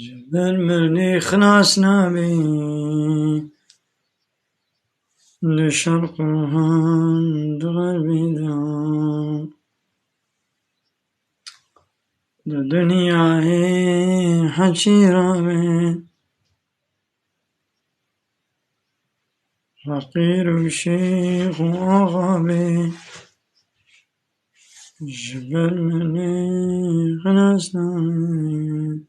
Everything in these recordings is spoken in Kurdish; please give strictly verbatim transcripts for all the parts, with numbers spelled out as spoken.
Ji ber mirinê xilas nabî, li şerq û han di xerbî de, di dinyayê heçî rabê. Feqîr û şêx û axa bê, ji ber min ê xilas nabê.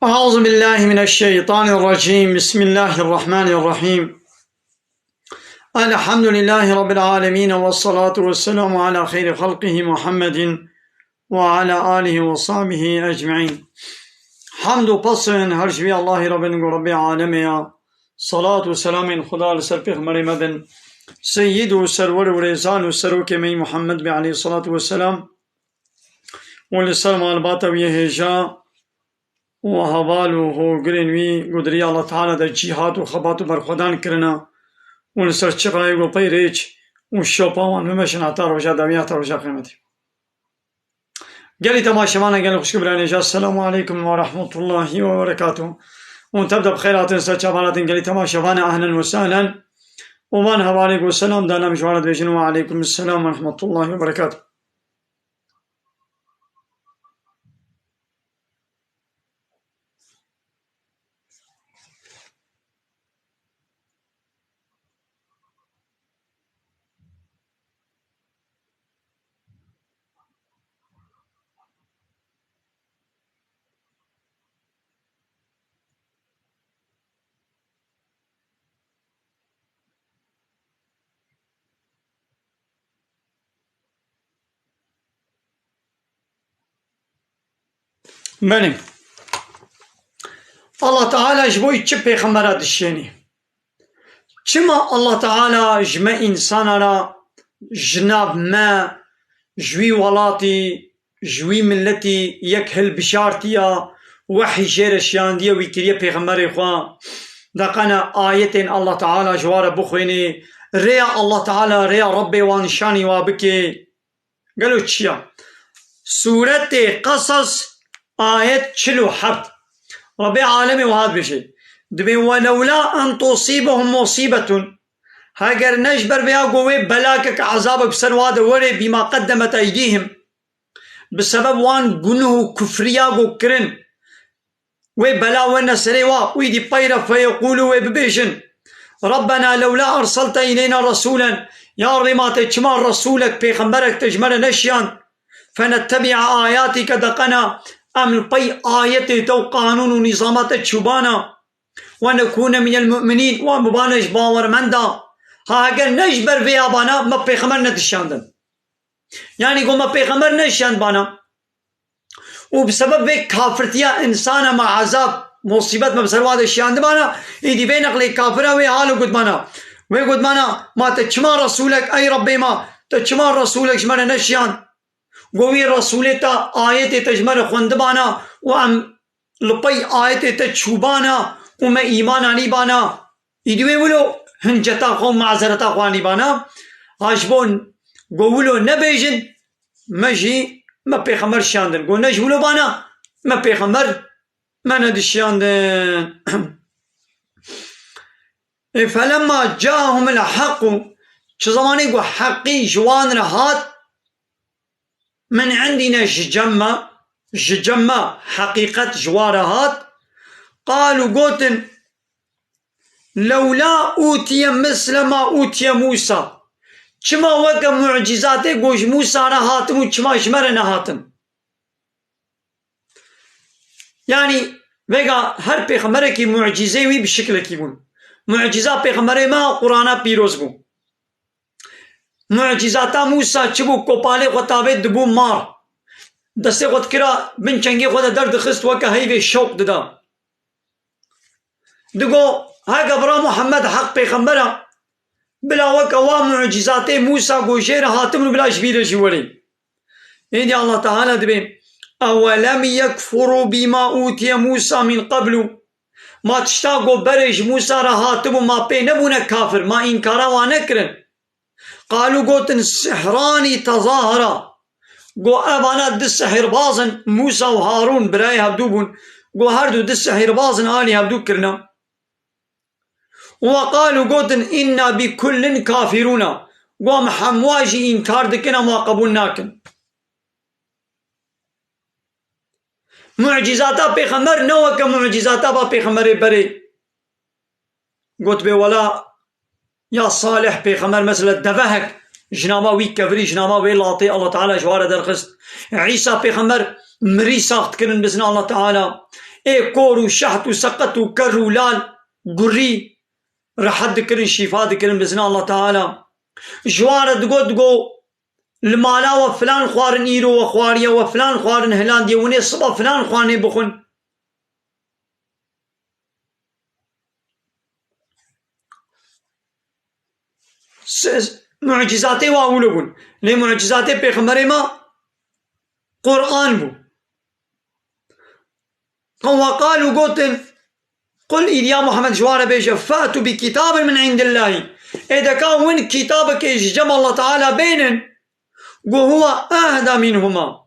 أعوذ بالله من الشيطان الرجيم. بسم الله الرحمن الرحيم. الحمد لله رب العالمين، والصلاة والسلام على خير خلقه محمد وعلى آله وصحبه أجمعين. Hamd û pesn her ji vî Allahî re bin ku Rebbê alemê ya. Salat û selamên Xuda li ser pêxemberê me bin. Seyyid û serwer û rêzan û serokê me yî Muhammed bê aleyhissalatu vesselam. Û li ser malbata wî yê hêja û heval û hogirên wî ku di rêya Allah Teala de cîhad û xebat û berxwedan kirine û li ser çiqayê ku pey rêç û şopa wan bimeşin heta roja dawî, heta roja qiymetê. Gelî temaşevana, gelî xwişk û birayên hêja, Selamu aleykum ve rahmetullahi ve berekatuh. Hûn tev de bi xêr hatin, ser çavan hatin, gelî temaşevana, ehlen ve sehlen. Û van hevalê ku selam dane, em ji wan re dibêjin, Ve aleykum selam ve rahmetullahi ve berekatuh. Belê. Allah Teala ji bo çi pêxembera dişênî? Çima Allah Teala ji me însana re, ji nav me, ji wî welatî, ji wî miletî yek hilbişartiya, wehî jê re şiyandiye, wî kiriye pêxemberê xwe? De qene ayetên Allah Teala ji wa re bixwênê, rêya Allah Teala, rêya Rebbê wa nîşanî wa bikê. Gelo çi ya? Sûretê Qesas, ayet çil û heft. Rebbê alemê wiha dibêje, dibê, "Welewla en tusîbehum musîbetun." Heger ne ji ber vêya ku wê belakek, ezabek bi ser wa de were, bîma qeddemet eydîhim, bi sebeb wan gunuh û kufriya ku kirin, wê bela werne serê wa, wî dî pey re feyeqûlû, wê bibêjin, "Rabbena lewla erselte ileyna resûlen." Ya Rebbê, ma te çima resûlek, pêxemberek te ji me re neşiyand? "Fenettebi'a ayatike." De qena em li pey ayetê te û qanûn û nîzama te çûbana. "Ve nekûne minel mu'minîn." Wan bibane ji bawermenda. Ha, heger ne ji ber vê ya bana me pêxember nedişiyandin. Yanî ku me pêxember neşiyandbana. Û bi sebeb vê kafirtiya însana me ezab, musîbet me bi ser wa de şiyandibana, îdî vê neqlê kafira wê halo gotmana. Wê gotmana, ma te çima resûlek, ey Rebbê ma, te çima resûlek ji me re neşiyand? Go wî resûlê te, ayetê te ji me re xwendibana û em li pey ayetê te çûbana û me îman anîbana. Îdî wê wilo hinceta xwe û mazereta xwe anîbana. Ha ji bo go wilo nebêjin, me jî me pêxember şiyandin. Go ne ji wilo bana, me pêxember me nedişiyandin. E, felemma caahumul haqqu, çi zemanê ku heqî ji wan re hat, min indî ne ji cem me, ji cem me heqîqet ji wa re hat. Qalû gotin, lewla ûtiye misle ma ûtiye Mûsa. Çima weke mucîzatê ku ji Mûsa re hatin û çima ji me re nehatin? Yanî vêga her pêxemberekî mucîzê wî bi şiklekî bûn. Mucîza pêxemberê me Qur'ana pîroz bû. Mucîzata Mûsa çi bû? Kopalê xwe tavê dibû mar. Destê xwe dikira bin çengê xwe de derdixist, weke heyvê şewq dida. Digo, heke bira Muhammed heq pêxember e, bila weke wa mucîzatê Mûsa ku jê re hatibûn bila ji bîrê jî werê. Êdî Allah Teala dibê, ewelem yekfurû bîma ûtiye Mûsa min qeblu. Ma tişta ku berê ji Mûsa re hatibû, ma pê nebûne kafir, ma înkara wa nekirin. Qalû gotin, sihranî tezahera. Go evana du sihirbaz in, Mûsa û Harûn birayê hevdû bûn. Go her du du sihirbaz in alî hevdû kirine. Û qalû gotin, inna bi kullin kafirûna. Go em hemwa jî înkar dikin, em wa qebûl nakin. Mucîzata pêxember ne weke mucîzata va pêxemberê berê. Gotibê, wela ya Salih pêxember mesela devehek ji nava wî kevirî, ji nava wê latê Allah Teala ji wa re derxist. Îsa pêxember mirî sax dikirin bi izna Allah Teala. Ê kor û şeht û seqet û ker û lal gurî rehet dikirin, şîfa dikirin bi izna Allah Teala. Ji wa re digot, digo, li mala we filan xwarin îro we xwariye, we filan xwarin hilandiye, winê siba filan xwanê bixwin. Siz mucîzatê wa wilo bûn. Lê mucîzatê pêxemberê me Qur'an bû. Wa qalû gotin, qul, îd ya Muhammed ji wan re bêje, fa'tu bi kitabin min indillahî. Ê deka win kitabekê ji cem Allah Teala bênin, go huwa ahda minhuma.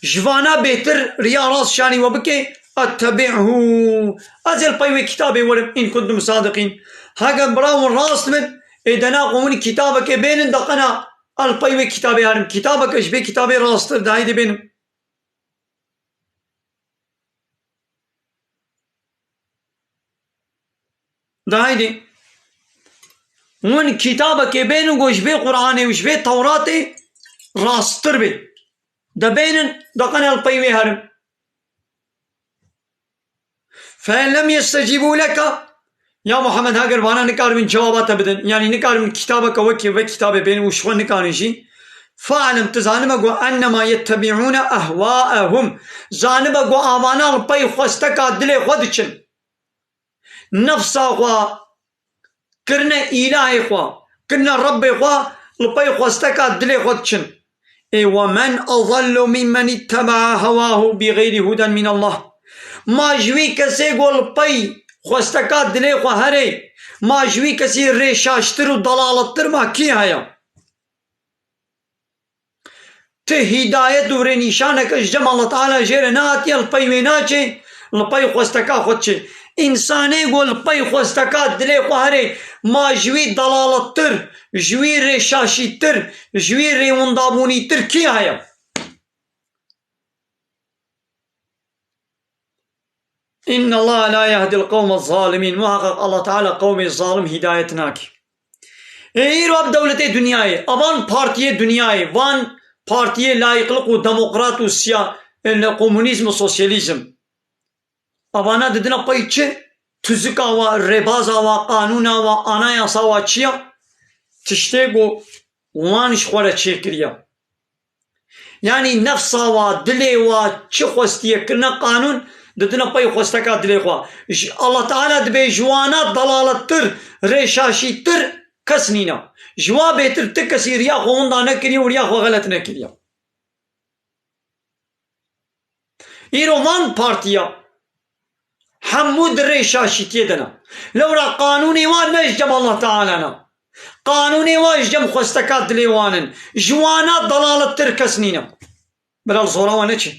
Ji vana bêtir riya rast şanî we bike, ettebi'hu. Ez ê li pey wê kitabê werim, in kuntum sadiqîn. Heger bira hûn rast bin, ê dena xwe hûn kitabekê bênin, deqena el pey wê kitabê herim. Kitabeke ji vê kitabê rasttir, de haydê bênin. De haydê. Hûn kitabekê bênin ku ji vê Qur'anê û ji vê Tewratê rasttir bê. De bênin, deqena el pey wê herim. Fe in lem yestecîbû leke, ya Muhammed, heger vana nikaribin cewaba te bidin, yanî nikaribin kitabeke wekî vê kitabê bênin û ji xwe nikarin jî, fe'lem, tu zanibe ku ennema yettebi'ûne ehwaehum, zanibe ku avana li pey xwesteka dilê xwe diçin. Nefsa xwe kirine îlahê xwe, kirine Rebbê xwe, li pey xwesteka dilê xwe diçin. Ê, we men azallu mimmen itteba'a hewahu bi xeyrî huden min Allah. Ma ji wî kesê ku li pey xwesteka dilê xwe herê, ma ji wî kesî rêşaştir û dalalettir ma kî heye? Ti hîdayet û rênîşaneke ji cem Allah Teala jê re nehatiye, li pey wê naçê, li pey xwesteka xwe diçê. Însanê ku li pey xwesteka dilê xwe herê, ma ji wî dalalettir, ji wî rêşaşîtir, ji wî rêwindabûnîtir kî heye? Inna Allah la yehdil qewme zalimîn. Muhaqqeq Allah Teala qewmê zalim hîdayet nake. Ê, îro ev dewletê dinyayê, evan partiyê dinyayê, van partiyê layîqlik û demokrat û siya-, e, komunîzm û sosyalîzm. Evana didine pey çi? Tuzika wa, rêbaza wa, qanûna wa, anayasa wa çi ya? Tiştê ku wan ji xwe re çêkiriye. Yanî nefsa wa, dilê wa çi xwestiye kirine qanûn, didine pey xwesteka dilê xwe. Ji, Allah Teala dibê ji wana dalalettir, rêşaşîtir kes nîne. Ji wa bêtir ti kesî riya xwe winda nekiriye û riya xwe xelet nekiriye. Îro van partiya hemû di rê şaşîtiyê de ne. Lewra qanûnê wan ne ji cem Allah Teala ne. Qanûnê wan ji cem xwesteka dilê wan in. Ji wana dalalettir kes nîne. Bila li zora wan neçe.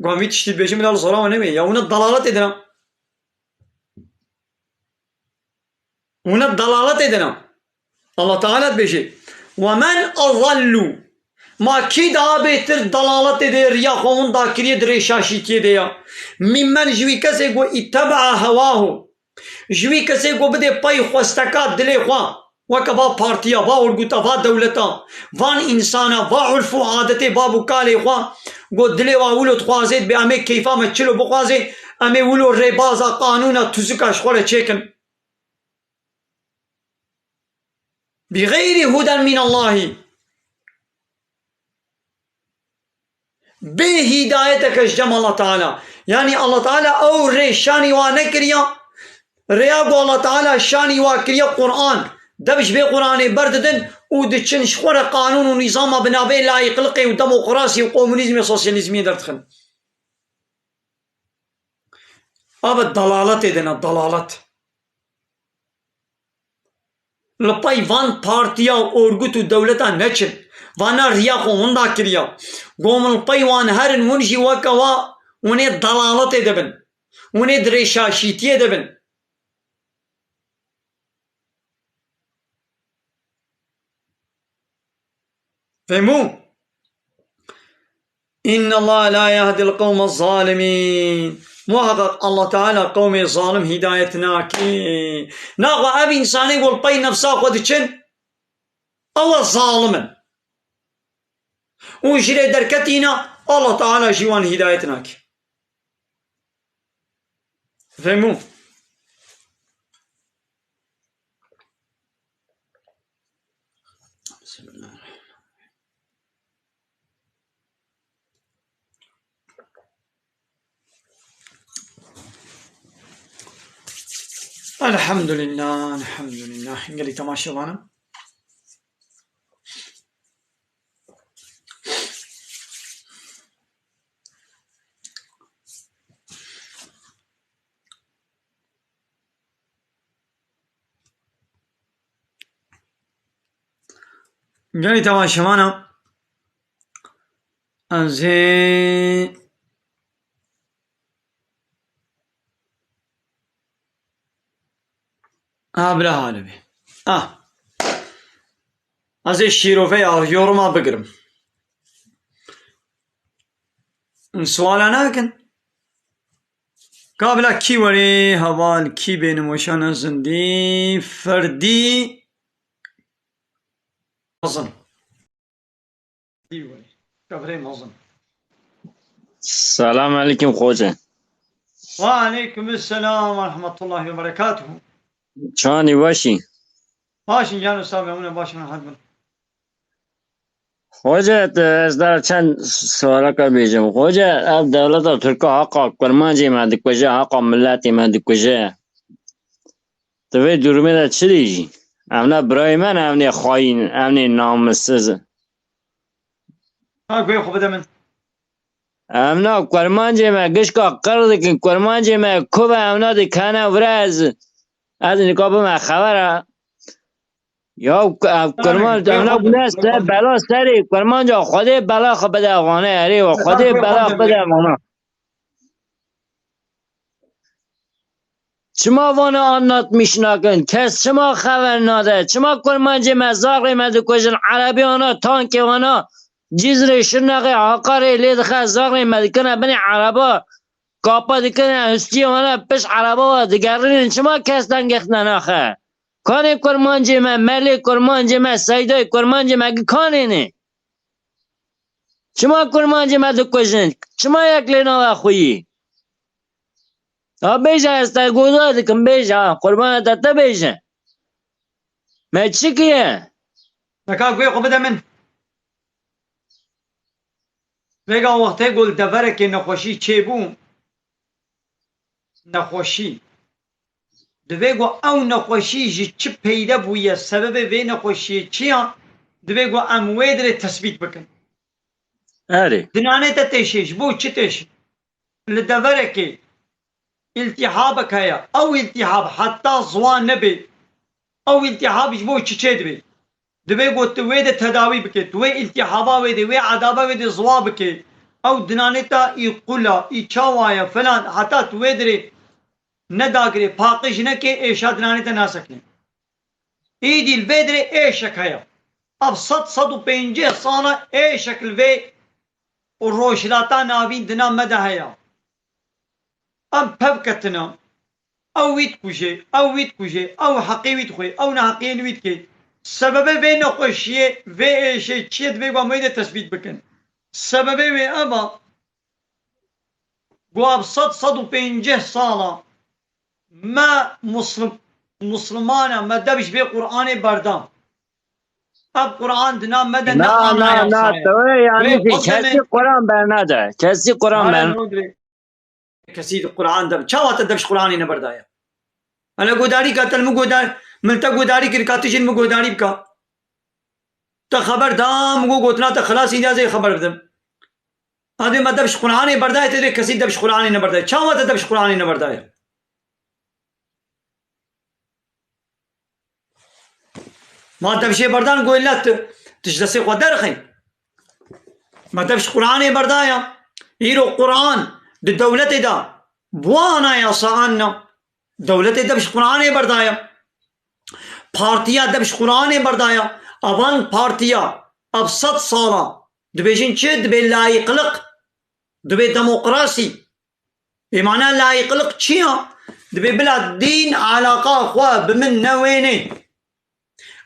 Wan vî tiştî dibêjin, bila li zora wan nebe. Ya wina dalaletê de ne. Wina dalaletê de ne. Allah Teala dibêje, "Ve men azallu." Ma kî daha bêtir dalaletê de riya xwe winda kiriye di rêşaşîtiyê de ya? Mîmmen ji wî kesê ku îttebe'a hewahu. Ji wî kesê ku bidê pey xwesteka dilê xwe, weke va partiya, va orguta, va dewleta, van însana, va urf û adetê bab û kalê xwe, ku dilê wa wilo dixwazê, dibê em ê keyfa me çilo bixwazê, em ê wilo rêbaza qanûna tuzika ji xwe re çêkin. Bi xeyrî huden min Allahî. Bê hîdayeteke ji cem Allah Teala. Yanî Allah Teala ew rê şanî wa nekiriya. Rêya ku Allah Teala şanî wa kiriye Quran. Dev ji vê Quranê berdidin û diçin ji xwe re qanûn û nîzama bi navê layîqliqê û demokrasî û komunîzmê sosyalîzmiyê derdixin. Ava dalaletê de ne, dalalet. Li pey van partiya û orgut û dewleta neçin. Vana riya xwe winda kiriya. Go min li pey wan herin, hûn jî weke wa hûn ê dalaletê de bin. Hûn ê di rêşaşîtiyê de bin. Fehmû? Inna Allah la yahdil qewme zalimîn. Muhakkak Allah Teala qewmê zalim hidayet nake. Naxwe ev insanê ku li pey nefsa xwe diçin, ew zalim in. Û ji rê derketîna, Allah Teala jî wan hidayet nake. Fehmû? Elhamdülillah, elhamdülillah. Gelî temaşevanim. Gelî temaşevana, ez ê Ha, bila halê bê. Ah. Ez ê şîroveyê a yoruma bigirim. Suala nakin. Ka bila kî werê heval kî bê nimoşan zindî ferdî. Mezin. Selam aleykum xoce. Ve aleykum selam ve rahmetullahi ve berekatuhu. Çanî weşî? Başin cano sabe, hûn ê baş in, rehet bin. Xoce, ez dara çend sualaka bêjim. Xoce, ev dewleta Tirka haqa kurmancê me dikuje, haqa miletê me dikuje. Tu vê durumê de çi dîjî? Ev ne birayê me ne, ev nê xayîn, ev nê namisiz. Ha, guhê xwe bide min. Ev ne kurmancê me gişka qir dikin, kurmancê me ku be, ev ne dikene vire ez, ez nika bime xevera. Ya ev kurmanc, ev ne bûne ser, bela serê, kurmanca Xwedê bela xwe bide vane, erê we, Xwedê bela xwe bide vana. Çima vana anlatmîş nakin? Kes çima xeber nade? Çima kurmancê me, zaxê me dikujin? Erebê wana, tankê wana, Cizrê, Şirnexê, Haqarê lê dixe, zaxê me dikine binê ereba, kapa dikine hustiyê wana, pişt ereba wa digerînin. Çima kes dengê xwe naxe? Kanê kurmancê me, melê kurmancê me, seydayê kurmancê me gi kanê ne? Çima kurmancê me dikujin? Çima yek lê nawe xweyî? Ha, bêje, ez te goda dikim, bêje, ha, qurbana te, te bêje. Me çi kiye? Neka guhê xwe bide min. Vêga wextê ku li deverekê nexweşî çêbû, nexweşî. Divê ku ew nexweşî ji çi peyde bûye, sebebê vê nexweşiyê çi ya, divê ku em wê dirê tesbît bikin. Erê. Dinanê te têşê, ji bo çi têşê? Li deverekê îltîhabek heye. Ew îltîhab heta ziwan nebe, ew îltîhab ji bo çi çêdibe? Divê ku tu wê de tedawî bike, tu wê îltîhaba wê de, wê edaba wê de ziwa bike. Ew dinanê te î qula, î çawa ye, filan, heta tu wê dirê nedagirê, paqij neke, êşa dinanê te nasekine. Îdî li vê dirê êşek heye. Ev sed, sed û pêncî sala ê şekil vê û rojhilata navîn di nav me de heye. Em pev ketine. Ew wî dikuje, ew wî dikuje, ew heqê wî dixwe, ew neheqiyên wî dike. Sebebê vê nexweşiyê, vê êşê çi ye, divê ku em wê de tesbît bikin. Sebebê wê ev e, ku ev sed, sed û pêncî sala me muslim-, muslimana, me dev ji vê Qur'anê berda. Ev Qur'an di nav me de ne Na, na, anayasa na, ye. Tewê yani Wê ki o kesî demê Qur'an bernade. Kesî Qur'an Hale bern. nûdrê. Kesî di Qur'an de. Çawa te dev ji Qur'anê neberdaye? Hele godarî ka te li min godar-, min te godarî kir ka tu jî li min godarî bika. Te xeber da, min got gotina te xilas, îdî ez ê xeber bidim. Adê me dev ji Qur'anê berdaye, te dê kesî dev ji Qur'anê neberdaye. Çawa te dev ji Qur'anê neberdaye? Ma dev jê berdan goylet tu, tu ji destê xwe derxî. Ma dev ji Qur'anê berdaya. Îro Qur'an di dewletê de bu anayasa anna. Dewletê dev ji Qur'anê berdaya. Partiya dev ji Qur'anê berdaya. Avan partiya ev sed sala dibêjin çi? Dibê layîqliq. Dibê demokrasî. Ê mana layîqliq çi ya? Dibê bila dîn alaqa xwe bi min newênê.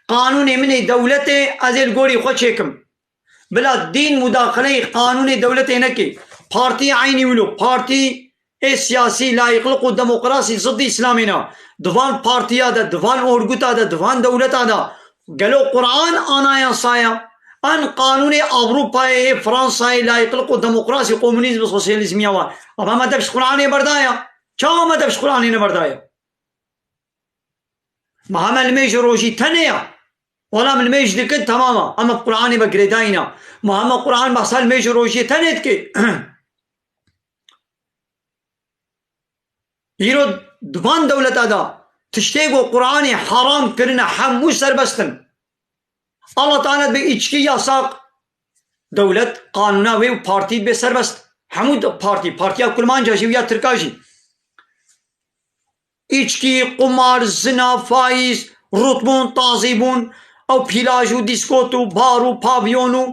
Qanûnê min ê dewletê ez ê li gorî xwe çêkim. Bila dîn mudaxileyê qanûnê dewletê neke. Partî eynî wilo. Partî ê siyasî, layîqliq û demokrasî ziddî Îslamê ne. Di van partiya de, di van orguta de, di van dewleta de gelo Qur'an anayasa ya? An qanûnê Ewropayê, Fransayê, layîqliq û demokrasî, komunîzm û sosyalîzm ya wa? Ama me dev ji Qur'anê berdaya. Çawa me dev ji Qur'anê neberdaya? Ma heme limêj û rojî tenê ya. Wela min limêj dikin, temam e. Em bi Qur'anê ve girêdayî ne. Ma heme Qur'an behsa limêj û rojiyê tenê dike. Îro di van dewleta de tiştê ku Qur'anê heram kirine hemû serbest in. Allah Teala dibê îçkî yasak. Dewlet qanûna wê û partî dibê serbest. Hemû de-, partî, partiya kurmanca jî û ya tirka jî. Îçkî, qumar, zina, faîz, rûtbûn, tazîbûn, ew pîlaj û dîskot û bar û pavyon û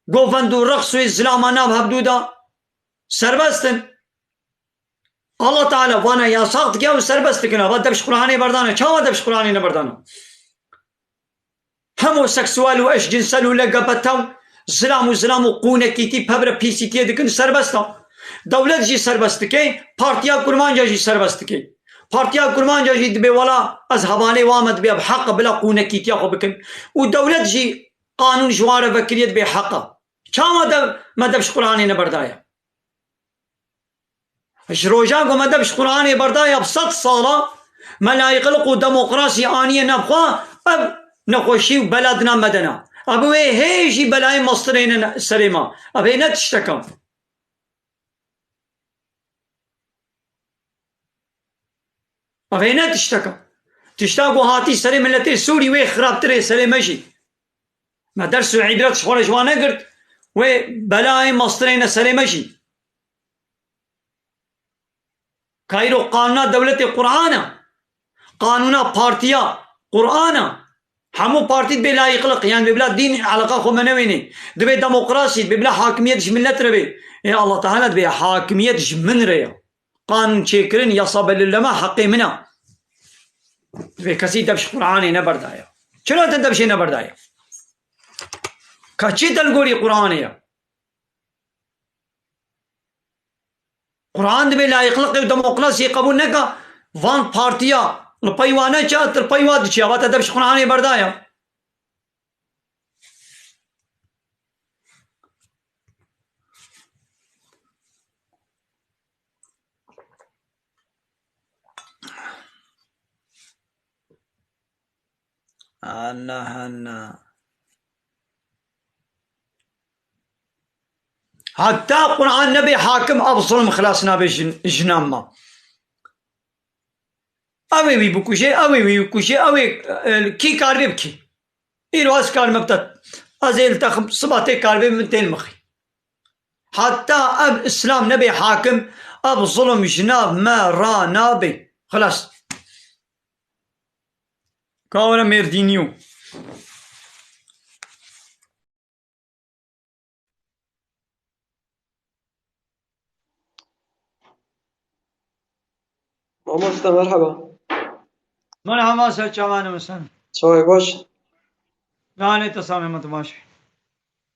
govend û reqs û zilama nav hevdû de serbest in. Allah Teala vana yasax dike û serbest dikine. Va dev ji Qur'anê berdane. Çawa dev ji Qur'anê neberdane? Homoseksual û eşcinsel û L G B T û zilam û zilam û qûnekîtî, pevre pîsîtiyê dikin serbest e. Dewlet jî serbest dike, Partiya Kurmanca jî serbest dike. Partiya Kurmanca jî dibê wela ez hevalê wa me dibê bi heq bila qûnekîtiya xwe bikin. Û dewlet jî qanûn ji wan re vekiriye dibê heq e. Çawa dev, me dev ji Qur'anê neberdaye? Ji roja ku me dev ji Qur'anê berdaye bi sed sala, me layîqliq û demokrasî aniye nav xwe, ev nexweşî û bela di nav me de ne. Ev wê hê jî belayê mastirê ne serê me. Ev hê ne tiştek e. Ev hê ne tiştek e. Tişta ku hatî serê miletê Sûrî wê xirabtir ê serê me jî. Me ders û îbret ji xwe re ji wan negirt. Wê belayê mastirê ne serê me jî. Ka îro qanûna dewletê Qur'an e. Qanûna partiya Qur'an e. Hemû partî dibê layîqliq, yan dibê bila dîn eleqa xwe me newênê. Dibê demokrasî, dibê bila hakimiyet ji milet re bê. Ê Allah Teala dibê hakimiyet ji min re ye. Qanûn çêkirin, yasa belirleme heqê min e. Dibê kesî dev ji Qur'anê neberdaye. Çira te dev jê neberdaye? Ka çi te li gorî Qur'anê ye? Quran dibê layîqliqê û demokrasiyê qebûl neka, van partiya li pey wa neçe, tu li pey wa diçe, va te dev ji Quranê berdaya. Ana, ana. Heta Quran nebê hakim, ev zulm xilas nabe jin-, jinan me. Ew ê wî bikuje, ew ê wî bikuje, ew ê, e, kî karibê bikî. Îro ez karime bite. Ez ê li te xim, siba tê karibê min tên mixî. Heta ev Îslam nebê hakim, ev zulm ji nav me ra nabe. Xilas. Ka were Mêrdînî yo. Mamoste, merheba. Merheba, ser çavan e sen. Çawê baş. Lanê te samê me tu baş.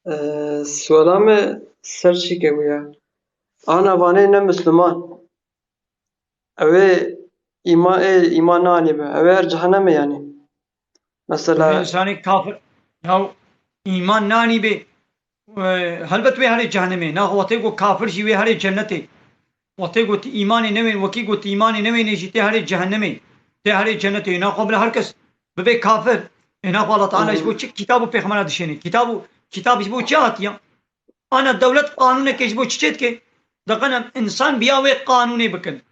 Ee, suala me ser çîke bûye. Ana vanê ne Müslüman. Ew ê îma-, ê îman nanî be. Ew ê her cehennemê yanî. Mesela Ev insanê kafir. Ya îman nanî be. E, helbet wê herê cehennemê. Naxwe wextê ku kafir jî wê herê cennetê. Wextê ku tu îmanê newên, wekî ku tu îmanê newênê jî tê herê cehennemê. Tê herê cennetê. Naxwe bila her kes bibe kafir. Ê naxwe Allah Teala ji bo çi kitab û pêxemera dişêne? Kitab û, kitab ji bo çi hatiye? Ana dewlet qanûnekê ji bo çi çêdike? Diqin em insan biya wê qanûnê bikin.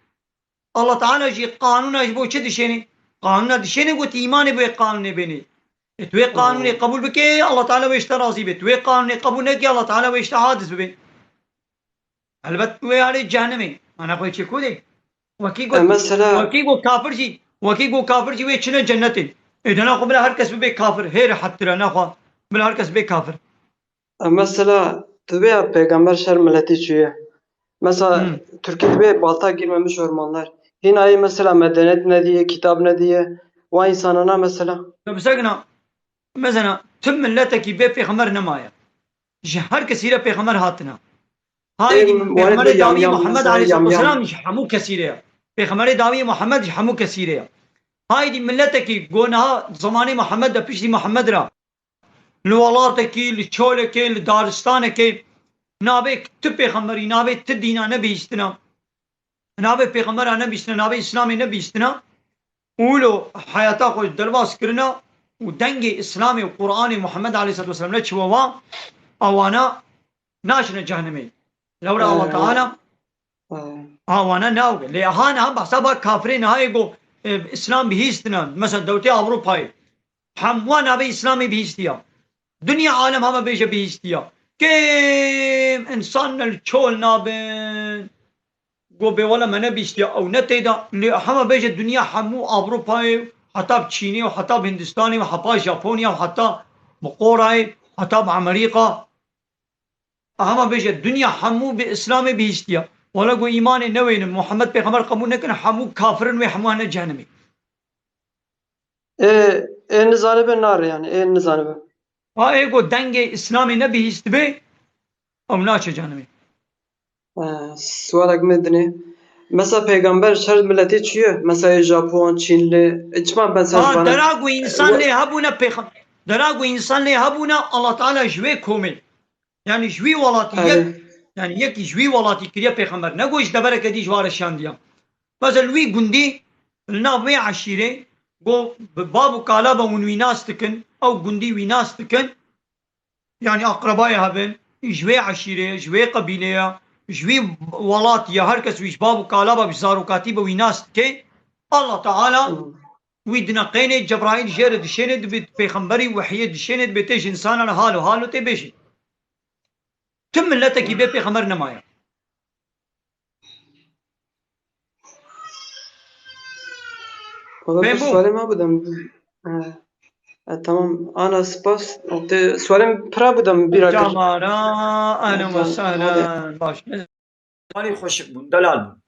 Allah Teala jî qanûna ji bo çi dişênê? Qanûna dişênê ku tu îmanê bi wê qanûnê bênê. E, tu wê qanûnê qebûl bikê, Allah Teala wê ji te razî bê. Tu wê qanûnê qebûl nekê, Allah Teala wê ji te hadis bibê. Helbet wê herê cehennemê. Ana xwe çê ku dê. Wekî E, got, mesela wekî got kafir jî, wekî got kafir jî wê çine cennetê. Ê dena xwe bila her kes bibe kafir. Hê rehettir e, naxwe bila her kes bê kafir. E, mesela, tu vê ya pêxember şer miletî çûye. Mesela, Hmm. Tirkiyê vê balta girmemiş ormanlar. Hîna yê mesela medeniyet nediye, kitap nediye. Wa insanana mesela. Ya bisekina, mesela, tüm milletekî bê pêxember nemaye. Ji her kesî re pêxember hatina. Haydi Ê, pêxemberê dawî yam, yam, Muhammed mesela, aleyhissalatu yam, yam. Vesselam ji hemû kesî re ye. Pêxemberê dawî Muhammed ji hemû kesî re ye. Haydi milletekî go niha zamanê Muhammed de piştî Muhammed re. Li welatekî, li çolekê, li daristanekê navê tu pêxemberî, navê tu dîna nebihîstina. Navê pêxembera nebihîstina, navê Îslamê nebihîstina. Û lo heyata xwe derbas kirina û dengê Îslamê û Qur'anê Muhammed aleyhisselatu vesselam neçiwe wa, ewana naçine cehennemê. Lewra Allah Teala Ha, wana navge. Lê ha niha behsa ba kafirê niha yê go, e, Îslam bihîstina. Mesela dewletê Ewropayê. Hemwa navê Îslamê bihîstiya. Dinya alem hema bêje bihîstiya. Kêm insan ne li çol nabin. Go bê wele me nebihîstiya. Ew ne tê de. Lê hema bêje dinya hemû Ewropayê, heta bi Çînê û heta bi Hindistanê û heta Japonya û heta bi Qorayê, heta bi Amerîka. Hema bêje, dinya hemû bi Îslamê bihîstiya. Wele ku îmanê newênin, Muhammed pêxember qebûl nekin, hemû kafir in, wê hemû hene cehennemê. Ê, ê nizanibe nare yani, ê nizanibe. Ha, ê ku dengê Îslamê nebihîstibe, ew naçe cehennemê. Ee, sualek min dinê. Mesela peygamber şer miletê çi ye? Mesela Japon, Çinli, e, çima ben sen Ha, bana dera ku insan lê hebûne pêxem-, dera ku insan lê hebûne Allah Teala ji wê komê. Yani ji wî welatî yek, yani yekî ji wî welatî kiriye pêxember. Ne ku ji devereke dî ji wa re şandiya. Mesela li wî gundî, li nav wê eşîrê, go bi bab û kalaba hûn wî nas dikin, ew gundî wî nas dikin. Yani akrabayê hebin, ji wê eşîrê, ji wê qebîlê ye, ji wî welatî ye, her kes wî ji bab û kalaba, bi zarokatî be wî nas dike. Allah Teala wî dineqênê, Cebraîl jê re dişêne, dibê pêxemberî wehiyê dişêne, dibê tê ji insanan re halo halo tê bêjî. Tim miletekî bê pêxember nemaye. Valla Fehmo. Sualê me bû dem. E, e, tamam. Ana spas. Te sualê pira bû dem bîra kir. Camara, ahlen ve sehlen. Baş. Sualî xweşik bûn, delal bûn.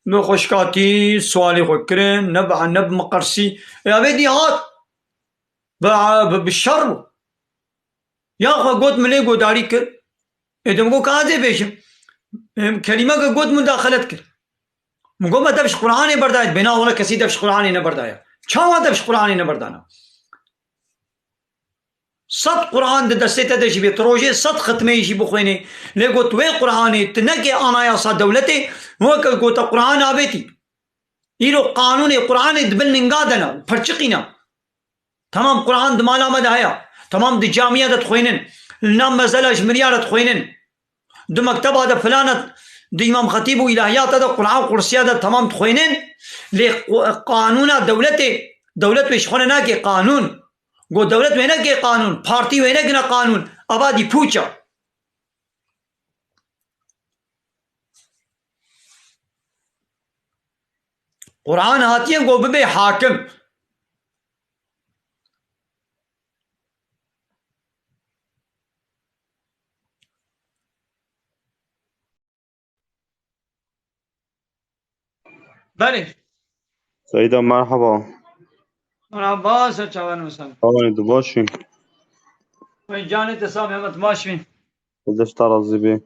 Min xweşik hatî, sualî xwe kirin, ne bi, ne bi miqersî. Ya vê dî hat. Bi, bi, bi şer bû. Ya xwe got, min lê godarî kir. Ê, de min got, ka ez ê bêjim. Ê, kelîmeke got, min daxelet kir. Min got, me dev ji Qur'anê berdayê. Bêna wele kesî dev ji Qur'anê neberdaya. Çawa dev ji Qur'anê neberdana? Sed Qur'an di destê te de jî bê, tu rojê sed xitmeyê jî bixwênê. Lê got, wê Qur'anê, tu nekê anayasa dewletê, weke gote Qur'an avêtî. Îro qanûnê Qur'anê di bin linga de ne, pirçiqî ne. Temam Qur'an di mala me de heye. Temam di camiya de dixwênin. Li nav mezela ji miriya re dixwênin. Di mekteba de filana, di Îmam Xetîb û îlahiyata de, Qur'an qursiya de temam dixwênin. Lê qu-, qanûna dewletê, dewlet wê ji xwe re nake qanûn. Got dewlet wê neke qanûn, partî wê nekine qanûn. Ava dî pûç e. Qur'an hatiye got bibe hakim. Belê. Seyda, merhaba. Merhaba, ser çavan misan. Hawanê tu baş î? Vay canê te sağ be, Mehmet, baş bî. Xwedê ji te razî bê.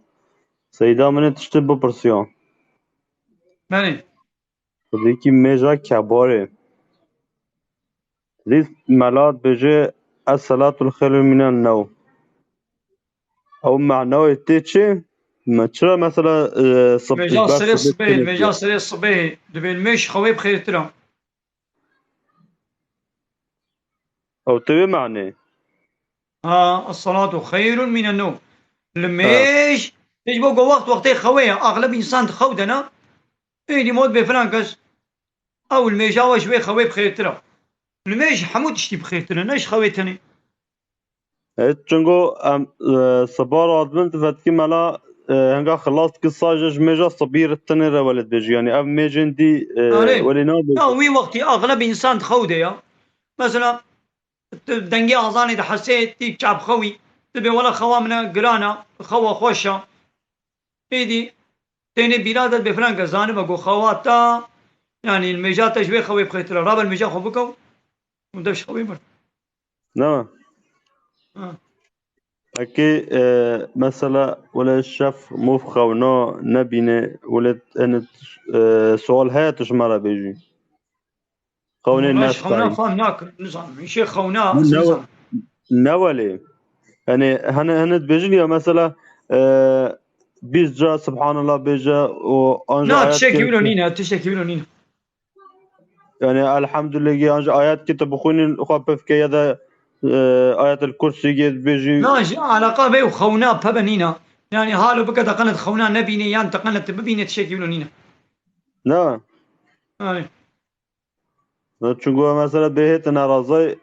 Seyda, min ê tiştê bipirsiya. Belê. Xwedêkî mêja kebarê. Dî mela dibêje, "Es-selatul xeyrun minen new." Ew manayê tê çi? Me çira mesela, e, sib-, Mêja ber serê sibê sibehê, têne mêja diye. serê sibehê. Dibên mêj xewê bi xêrtir a. Ew tê wê manê. Ha, "Es-salatu xeyrun minen new." Li Ha. mêj, mêj bo go wext wextê xewê ye. Axleb însan di xew de ne. Êdî mod bê filan kes. Ew li mêja we ji wê xewê bi xêrtir e. Li mêj hemû tiştî bi xêrtir e, ne ji xewê tenê. E, çungo em, e, siba radibin, tu vetkî mela, e, henga xilas dikî saje ji mêja sibî re tenê re welê dibêjî. Yanî ev mêjên dî, e, Erê. welê nabêjî. Ya wî wextî axleb însan di xew de ya. Mesela, tu dengê azanê dihesê, tî çapxewî, tu bê wela xewa min e giran e, xewa xweş e. Êdî tenê bîra de dibê filan kes zanibe ku xewa te, yanî mêja te ji wê xewê bi xêrtir e. Rabe li mêja xwe bike û dev ji xewê bir. Ne. Ha. Eke, e, mesela wele şef mov xewna nebîne, wele, yani, e, sual heye tu ji me re bêjî. Xewnê Xewna, xewna nesayî. fam nakim, nizanim. Îşê xewna, Ne, ne nizanim. Ne welê. Yani, hene, hene dibêjin ya mesela, e, bîst ca Subhanallah bêje û anca Na, ayet tiştekî wilo nîne, tiştekî wilo nîne. Yani, elhamdülillah, anca ayet ki tu bixwînin, xwe pevke ya da, e, Ayetel Kursî gê dibêjî. Na, ji alaqa vê û xewna pebe nîne. Yani, halo bike te qenet xewna nebîne, yan te qenet bibîne, tiştekî wilo nîne. Ne? Yani. Çunku mesela bêhê tu nerazay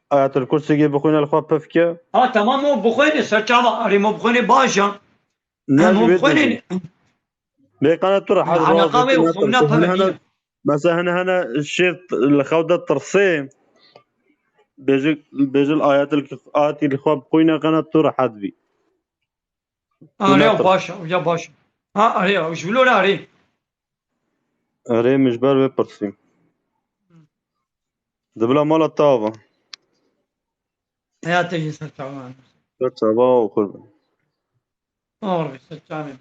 Ayetel Kursî gê bixwîne li xwe pevke. Ha, tamam, o bixwêne ser çava, erê, mo bixwêne baş e. Ne, Ha, mo bixwêne. Bê qana tu rehet Ana qavê û xewna peve nîne. Mesela hene hene şêr li xew de tirsê. Bêjil, bêjil Ayetel, ayetî li xwe bixwîne qana tu rehet bî. Are, ya baş e, ya baş e. Ha, are, ya, ji wilo re are. Erê, min ji ber wê pirsî. Di bila mala te ava. Heya te jî ser çavan. Ser çava û qurban. Ağır bir ser çavê.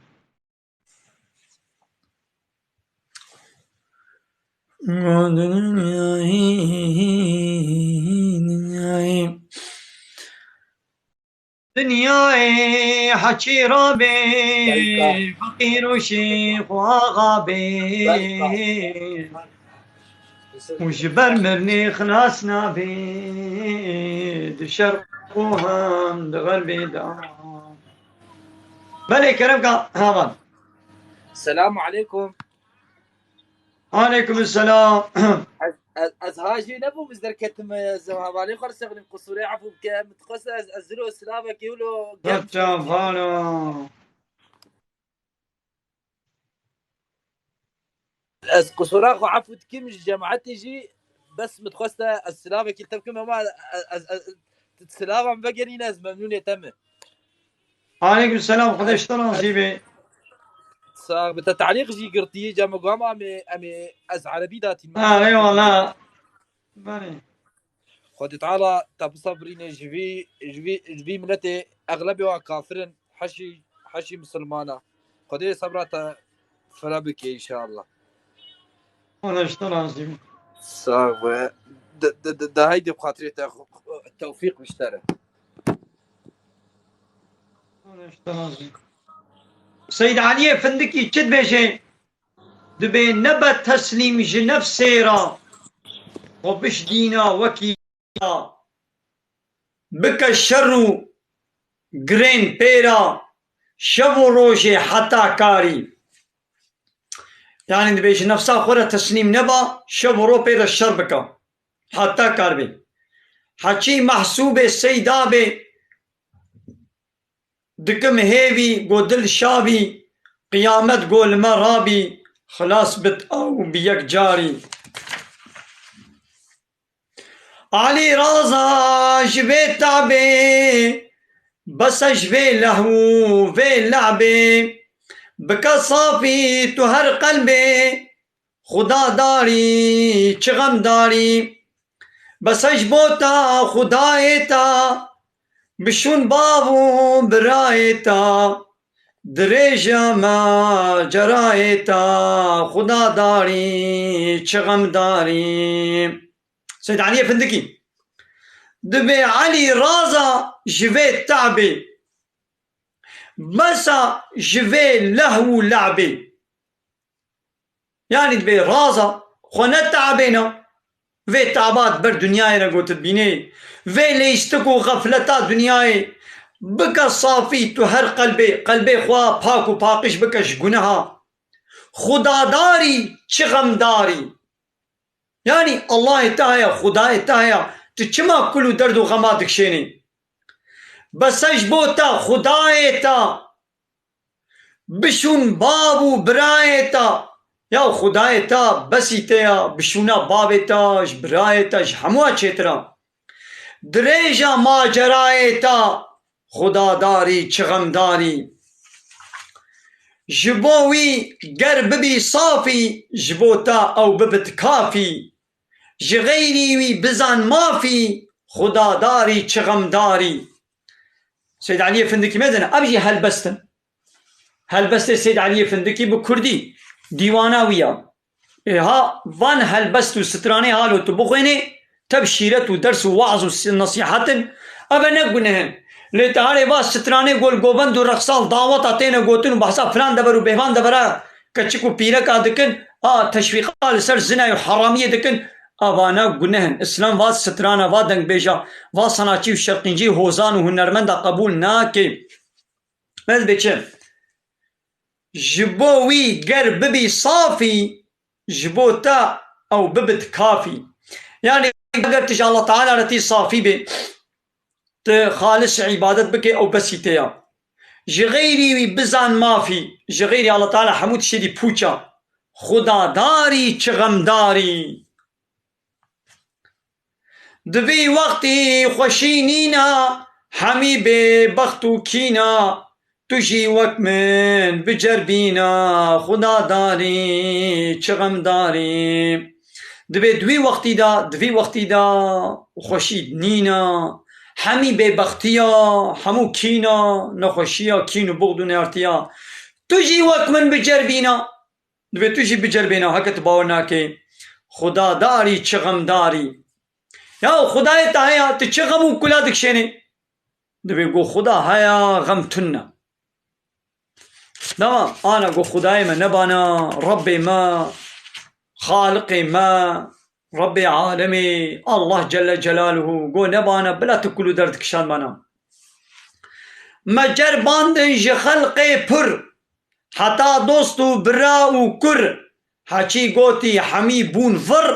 Dinyayê heçî rabê, feqîr û şîx û axa bê. Û ji ber mirinê xilas nabê, di şerq û hem di xerbê de. Belê kerem ka heval. Selamu aleykum. Aleykum selam. Ez, ez, ez hajê nebûm, ez derketim, ez hevalê xwe sexlim, qusûrê efû bike, min dixwest ez, ez ziro silavekê wilo germ Çavano. Ez qusûra xwe efû dikim ji cemaetê jî, bes min dixwest ez silavekê li te bikim, ema ez, ez, ez, silavan vegerîne, ez memnûnê te me. Aleykum selam, Xwedê ji te razî be. Sax be, te talîq jî girtî, cem û gama em ê, em ê ez erebî datîn. Ha, eyvallah. Belê. Xwedê Teala te bisebrîne ji vî, ji vî, ji vî miletê exlebê wan kafir in, heşî, heşî misilman e. Xwedê sebra te fire bike înşallah. Xwedê ji te razî be. Sax be. De, de, de, de heydê bi xatirê te xwe, xwe, tewfîq bi ji te re. Xwedê ji te razî be. Seyd Eliyê Findikî çi dibêje? Dibê nebe teslîm ji nefsê re, xwe bişdîna wekî ya. Bike şer û girên pê re, şev û rojê heta karî. Yanî dibê ji nefsa xwe re teslîm neba, şev û ro pê re şer bike. Heta kar bê. Heçî mehsûbê seyda bê, dikim hêvî, go dil şavî, qiyamet go li me rabî, xilas bit ew bi yek carî. Alî raza ji vê tabê, bese ji vê lehw û vê le'bê, bike safî tu her qelbê, Xuda darî, çi xem darî. Bes e ji bo ta, Xudayê ta, bişûn bav û birayê ta, dirêja macerayê ta, Xuda darî, çi xem darî. Seyd Eliyê Findikî. Dibê Elî raza ji vê te'bê, besa ji vê lehw û le'bê. Yanî dibê raza xwe ne te'bêna. Vê te'ba di ber dinyayê re got dibînê. Vê leyistik û xefleta dinyayê bike safî tu her qelbê, qelbê xwe pak û paqij bike ji guneha. Xudadarî, çi xemdarî. Yanî Allahê te heye, Xudayê te heye, tu çima kul û derd û xema dikişênî? Bes e ji bo te, Xudayê te, bişûn bav û birayê te. Ya Xudayê te besî te ya, bişûna bavê te, ji birayê te, ji hemû çêtir e. Dirêja macerayê te, Xudadarî, çi xemdarî. Ji bo wî ger bibî safî, ji bo te ew bibit kafî. Ji xeyrî wî bizan mafî, Xudadarî, çi xemdarî. Seyd Eliyê Findikî mezin e, ev jî helbest in. Helbestê Seyd Eliyê Findikî bi kurdî, dîwana wî ya. Ê ha van helbest û stranê halo tu bixwênê, tev şîret û ders û waaz û si-, nesîhet in, ev e ne guneh in. Lê te harê va stranê gol govend û rexsal daweta têne gotin û behsa filan dever û bêvan devera keçik û pîreka dikin, a teşwîqa li ser zina û heramiyê dikin, evana guneh in. Îslam va strana, va dengbêja, va sanatçî û şerqîncî hozan û hunermenda qebûl nake. Ez bê çi? Ji bo wî ger bibî safî, ji bo te ew bibit kafî. Yanî eger tu ji Allah Teala re tî safî bê, tu xalis îbadet bikê, ew besî te ya. Ji xeyrî wî bizan mafî, ji xeyrî Allah Teala hemû tiştê dî pûç e. Xudadarî, çi xemdarî. Di vî wextî xweşî nîna, hemî bêbext û kîna, tu jî wek min biceribîna, Xudadarî, çi xemdarî. Dibê di vî wextî de, di vî wextî de xweşî nîna, hemî bêbextiya, hemû kîna, nexweşiya, kîn û buxd û neyartiya. Tu jî wek min biceribîna. Divê tu jî biceribêne, heke tu bawer nakê. Xudadarî, çi xemdarî. Ya Xudayê te heye, tu çi xem û kula dikişênî? Divê go Xuda heye, xem tune. Dema ana go Xudayê me nebana, Rebbê me, Xaliqê me, Rebbê alemê, Allah Celle Celaluhu, go nebana, bila tu kul û derd kişan bana. Me ceribandin ji xelqê pir, heta dost û bira û kur, heçî gotî hemî bûn vir,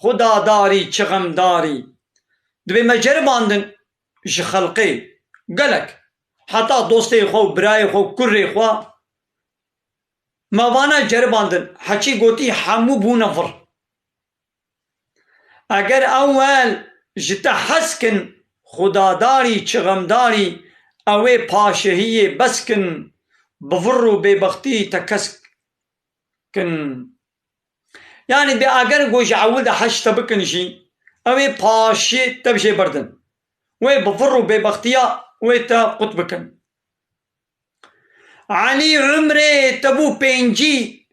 Xudadarî, çi xemdarî. Divê me ceribandin ji xelqê gelek, heta dostê xwe û birayê xwe û kurê xwe, me vana ceribandin, heçî gotî hemû bûne vir. Eger ewel ji te hez kin, Xudadarî, çi xemdarî, ew ê paşehiyê bes kin, bi vir û bêbextî te kesk kin. Yanî bê eger go ji ewil de hez ji te bikin jî, ew ê paşê te bi jê berdin. Wê bi vir û bêbextiya wê te qut bikin. Elî umrê te bû pêncî,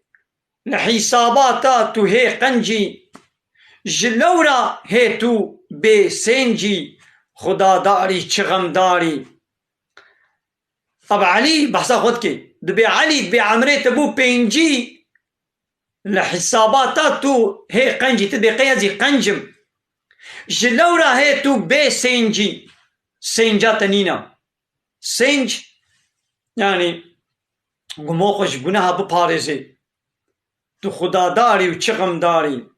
li hîsaba te tu hê qencî. Ji lewra hê tu bê sêncî, Xudadarî, çi xemdarî. Ev Elî behsa xwe dike. Dibê Elî, dibê emrê te bû pêncî, li hesaba te tu hê qencî, tu dê qey ez jî qenc im. Ji lewra hê tu bê sêncî, sênca te nîna. Sênc, yanî, gumo xwe ji guneha biparêzê. Tu xudadarî û çi xemdarî.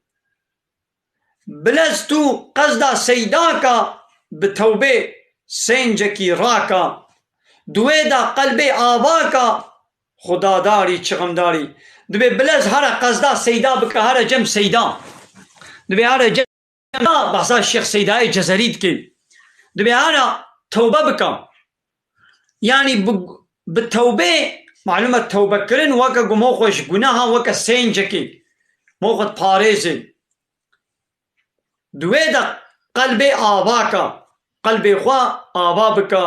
Bilez tu qezda seydaka, bi tewbê sêncekî raka. Di wê de qelbê avaka, xudadarî çi xemdarî. Dibê bilez here qezda seyda bike, here cem seyda. Dibê here cem seyda, behsa Şêx Seydayê Cezerî dike. Dibê here tewbe bike. Yanî bi, bi tewbê, malum e tewbekirin weke gumo xwe ji guneha, weke sêncekê. Mo xwe diparêzê. Di wê de qelbê ava ka. Qelbê xwe ava bika.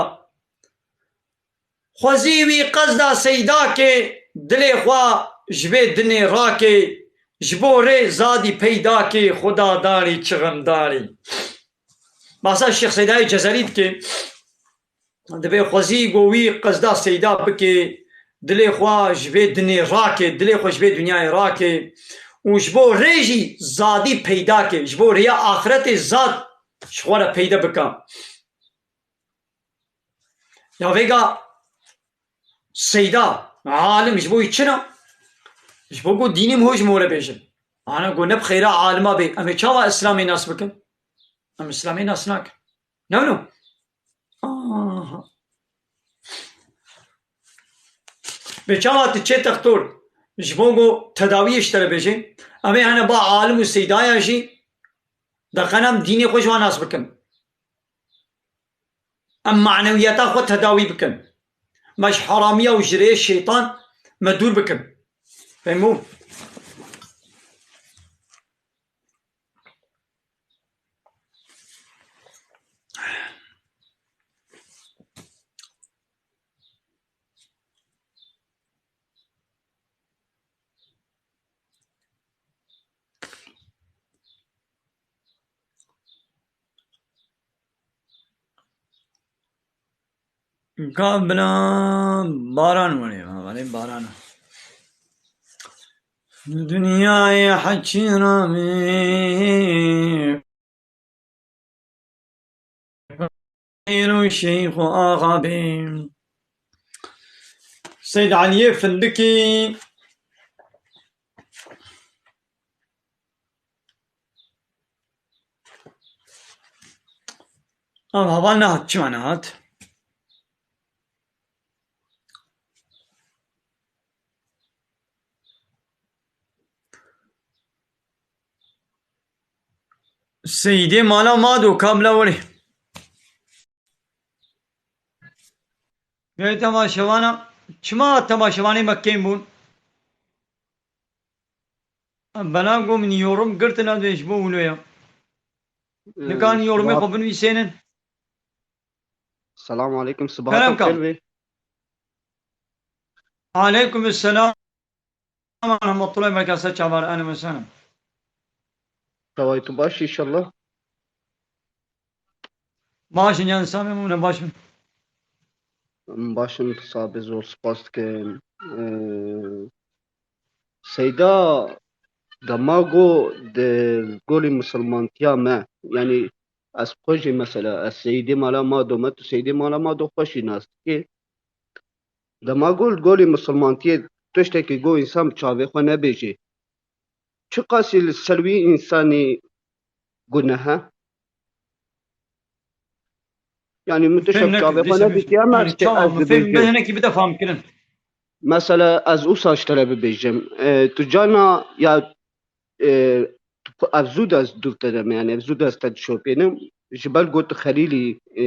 Xwezî wî qezda seyda kê, dilê xwe ji vê dinê rakê, ji bo rê zadî peyda kê, xuda darî çi xemdarî. Basa Şêx Seydayê Cezerî dike. Divê xwezî go wî qezda seyda bike, dilê xwe ji vê dinê rake, dilê xwe ji vê dinyayê rake û ji bo rê jî zadî peyda ke, ji bo rêya axiretê zad ji xwe re peyda bike. Ya vêga seyda, alim ji bo wî çi ne? Ji bo ku dînê min ho ji min re bêjin. Ana ku ne bi xêra alima bê, em ê çawa Îslamê nas bikin? Em Îslamê nas nakin. Ne wilo? Aha. Bê çawa tu çê textor ji bo ku tedawiyê ji te re bêjê, em ê hene ba alim û seydaya jî deqenem dînê xwe ji wan nas bikin. Em manewiyeta xwe tedawî bikin. Me ji haramiya û ji rêyê şeytan me dûr bikin. Fehmû? Ka bila baran were, ha, were baran. Dinyayê heçî ramê. Pîr û şeyx û axa bê. Seyd Eliyê Findikî. Ev heval nehat, çima nehat? Seydê mala Mado, kabla werê. Gel temaşevana, çima temaşevanê me kêm bûn? Em bela ku min yorum girtina dê ji bo wilo ya. Ee, Nikan yorumê sibahat- xwe binivîsênin. Selamun aleyküm, sibahat Kerem xêr kam. Bê. Aleyküm selam. Rahmetullahi ve berekatuhu, çavar, ehlen ve sehlen. Çaway tu baş inşallah? Baş in, yan samê mûne baş in. Em baş in, tu sabê zor spas dikim. Ee, Seyda, dema go di golê misilmantiya me, yanî ez xwe jî mesela, ez Seydê mala Mado me, tu Seydê mala Mado xwe jî nas dikî. Dema go li golê misilmantiyê tiştekî go însan bi çavê xwe nebêjê, çiqasî li ser wî însanî guneh e? Yanî min tiştek bi çavê xwe nebêjê, em ez dibêjim. Mesela ez wisa ji te re bibêjim. E, tu carna ya, e, ev zû de ez dûr te de me, yanî ev zû de ez te dişopînim. Ji ber got tu Xelîlî, e,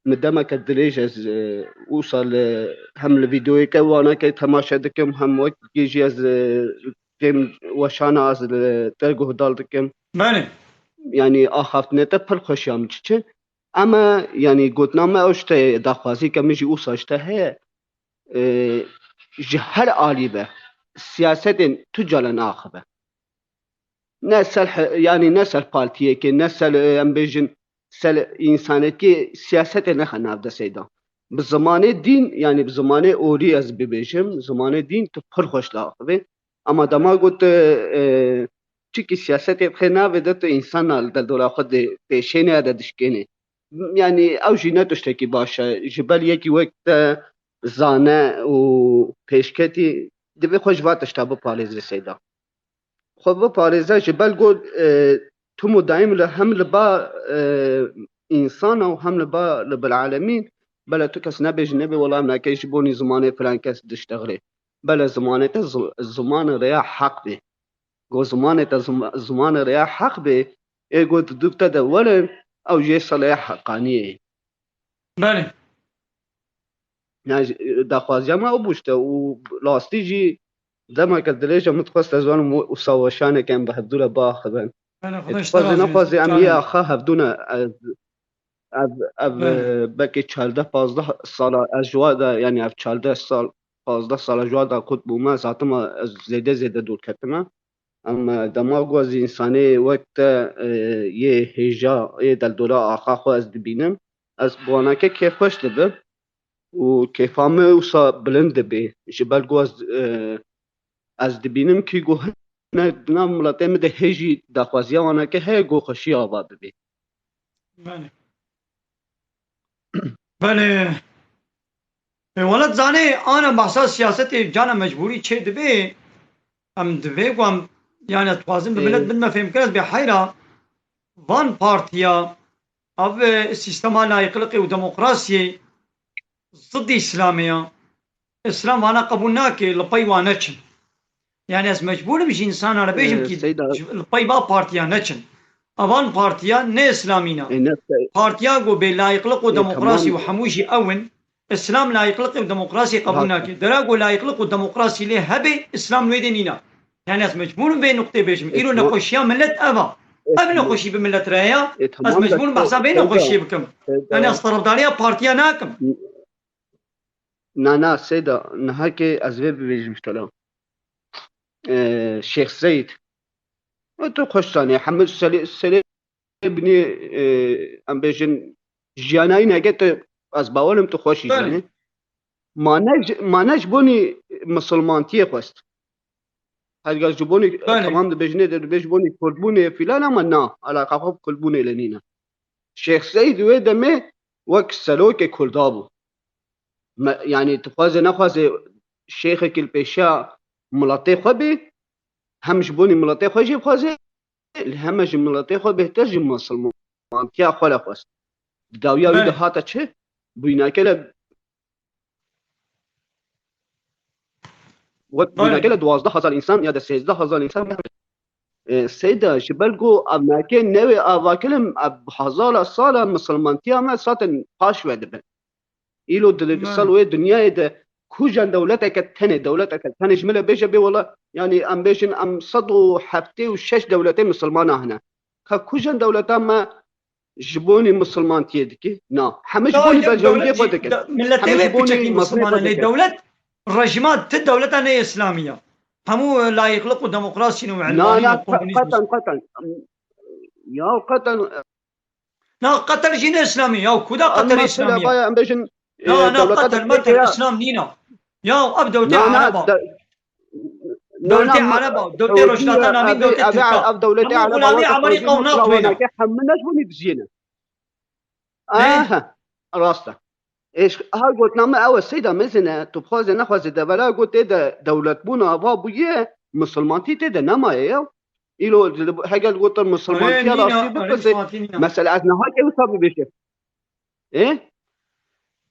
Min demeke dirêj ez, e, wisa li, hem li vîdeoyeke wana ke temaşe dikim, hem wekî jî ez, e, kêm weşana ez li te guhdar dikim. Belê. Yanî axaftinê te pir xweşiya min diçe. Ema, yanî gotina me ew ji te ye, daxwazî ke min jî wisa ji te heye, e, ji her alî ve siyasetên tu cale neaxive. Ne ser he-, yanî ne ser partiyekê, ne ser, e, em bêjin, ser însanekî, siyasetê nexe nav de Seyda. Bi zimanê dîn, yanî bi zimanê orî ez bibêjim, zimanê dîn tu pir xweş diaxivî. Ema dema got tu, e, çikî siyasetê xê navê de tu însan li derdora xwe dê pêşênê ya de dişkênê. Yanî ew jî ne tiştekî baş e. Ji ber yekî wek te zane û pêşketî divê xwe ji va tişta biparêzê Seyda. Xwe biparêze ji ber got, e, tim û daîm li hem li ba, e, însana û hem li ba Rebil Alemîn, bela tu kes nebêjî, nebê wela em eke ji bonî zimanê filan kes diştexilê. Bela zimanê te zi-, zimanê rêya heq bê. Got zimanê te zim-, zimanê rêya heq bê, ê got dûk te de werin, ew jê ser rêya heqaniyê. Belê. Yani, daxwaziya me ew bû işte û rastî jî Demeke dirêj e, min dixwest ez wanim û, û savaşaneke em bi hevdû re biaxivin. Belê, Xwedê ji te Dixwaze razî nexwaze em yê axa hevdû ne. Ez, ev, ev, Belê. e, belkî çardeh pazdeh sala ez ji wa de, yanî ev çardeh sal, pazdeh sala ji wa de kut bûme, ez hatime, ez zêde zêde dûr ketime. Em, e, dema ku ez însanê wek te, e, yê hêja, yê deldora axa xwe ez dibînim, ez bi wanake kêfxweş dibim û kêfa min wisa bilind dibê. Ji ber ku ez, e, ez dibînim kî ku hinek di nav miletê min de hê jî daxwaziya wanake heye ku xweşiya ava bibê. Belê. Belê. E, wela zanê, ana behsa siyasetê cana mecbûrî çê dibê, em divê ku em, yani, ez dixwazim bi milet bidime fêmkirin, ez bê heyra van partiya, ev, e, sîstema layîqliqê û demokrasiyê zidî Îslamê ya. Îslam vana qebûl nake, li pey wan neçin. Yani ez mecbûr im ji însana re bêjim Ee, ki Seyda. ji, li pey va partiya neçin. Evan partiya ne Îslamî ne. Ê, ne, Sey-, Partiya ku bê layîqliq û Ê, demokrasî tamam. û hemû jî ew in, Îslam layîqliqê û demokrasiyê qebûl Bak. nake. Dera ku layîqliq û demokrasî lê hebe, Îslam wê de nîne. Yani ez mecbûr im vê nuqtê bêjim. Ê, Îro tamam. nexweşiya millet ev a. Ê, Ev tamam. nexweşî bi millet re ya. Ê, Ez tamam da mecbûr im Sey-, behsa vê Seyda. nexweşiyê bikim. Seyda. Yani ez terefdariya partiya nakim. Na, na, Seyda, niha ke ez vê bibêjim ji te re. Ee, Şêx Seyd. E, tu xweş zanî, hemû selê-, selê binî, e, em bêjin, jiyana wî neke tu, ez bawer im tu xweş jî Belê. zanî. Ma ne ji, ma ne ji bonî misilmantiyê xwest. Herga ji bonî, Belê. tamam dibêjinê, dibê ji bonî kurdbûnê filan, ama na, alaqa xwe bi kurdbûnê le nîne. Şêx Seyd wê demê wek serokê kurda bû. Me, yanî dixwaze nexwaze şêxekî li pêşiya miletê xwe bê, hem ji bonî miletê xwe jî bixwaze, li heme ji miletê xwe bêhtir ji misilmantiya xwe re xwest. Di dawiya wî de Belê. hate çi? Bûyîneke le Wek Belê. bûyîneke le duwazdeh hezar însan ya da sêzdeh hezar însan. E, Seyda, ji ber ku ev neke newê avakirin, ev hezara sala misilmantiya me satin paş ve dibin. Îlo di Belê. sal wê dinyayê de kujen dewleteke tenê, dewleteke tenê ji min re bêje bê wela, yanî em bêjin em sed û heftê û şeş dewletê misilmana hene. Ka kujen dewleta me ji bonî misilmantiyê dike? Na. Hemî ji Ya, bonî ya, berjewendiyê dewlet xwe jî, dike. de-, milletê Hemî wê ji bonî piçekî misilmana misilmantiyê ne. xwe dike. Dewlet rejîma ti dewleta ne Îslamî ya. Hemû, e, layîqliq û demokrasî ne û Na, elmanî na, û ka-, komunîzm. qeten, qeten. Ya qeten, Na, Qeter jî ne Îslamî ya. Kuda Qeter Îslamî ya? Baya em bêjin, Na, e, na, dewleta Qeter, dike Meter ya. Îslam nîna. Ya, ev dewletê Na, na, Ereba. de-, Na, Dewletê na, Ereba, dewletê Rojhilata Navîn, ev, dewletê ev, Tirka. Ev dewletê Hemû Ereba, xulamê weke Amerîka û xwezî NATO ne. Weke hemû ne ji bo nî dijî ne. Aha, rast e. Êş, ha gotina me ew e, Seyda Mezin e, tu bixwaze nexwaze devera ku tê de dewletbûna ava bûye, misilmantî tê de nemaye ya. Îlo, hegel gotin misilmantiya Erê, nîna, rastî erê, bipirse, misilmantî nîna. Mesela ez niha ke wisa bibêjim. Ê?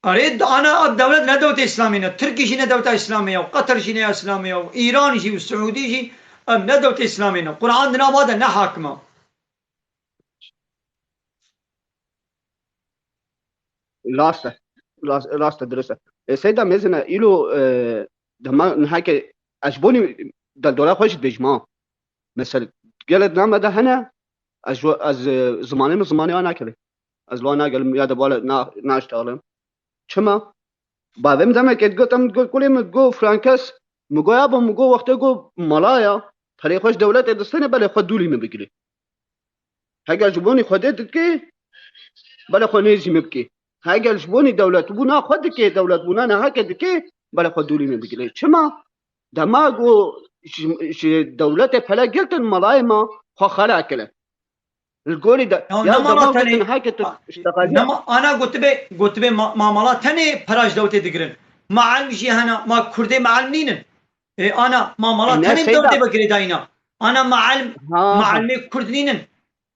Erê, ana ev dewlet ne dewletê Îslamî ne. Tirkî jî ne dewleta Îslamê ya. Qeter jî ne Îslamê ya. Îran jî û Siûdî jî em ne dewletê Îslamê ne. Quran di nava de ne hakim e. Rast e. Rast, rast e, dirust e. E, Seyda Mezin e, îlo, e, dema niha ke ez ji bonî deldora xwe jî dibêjim ha. Mesela, gelek name de hene, ez ji, ez, e, zimanê min zimanê wan nakeve. Ez li wan nagelim ya de bale na, naştalim. Çima? Bavê min demekê digot, em digot, kulê min digot, Frankes, min got, yabo, min got, wextê got, mala ya, perê xwe ji dewletê distêne, belê xwe dûlî min bigirê. Heger ji bonî Xwedê dikê, belê xwe nêzî min bikê. Heger ji bonî dewletbûna xwe dikê, dewletbûna neheke dikê, belê xwe dûlî min bigirê. Çima? Dema ku ji, ji dewletê pele girtin, malayê me xwe xera kirin. Li gorî de, Ya ya ne mala dema tenê, gotin heke tu a, iştexaliya. Nema, ana gotibe, gotibe ma, ma mala tenê pera ji dewletê digirin. Ma elm jî hena, ma kurdê ma elm nînin. E, ana, ma mala E, ne tenê Seyda? dewletê ve girêdayîna. Ana ma elm, Ha, ma ha. elmê kurd nînin.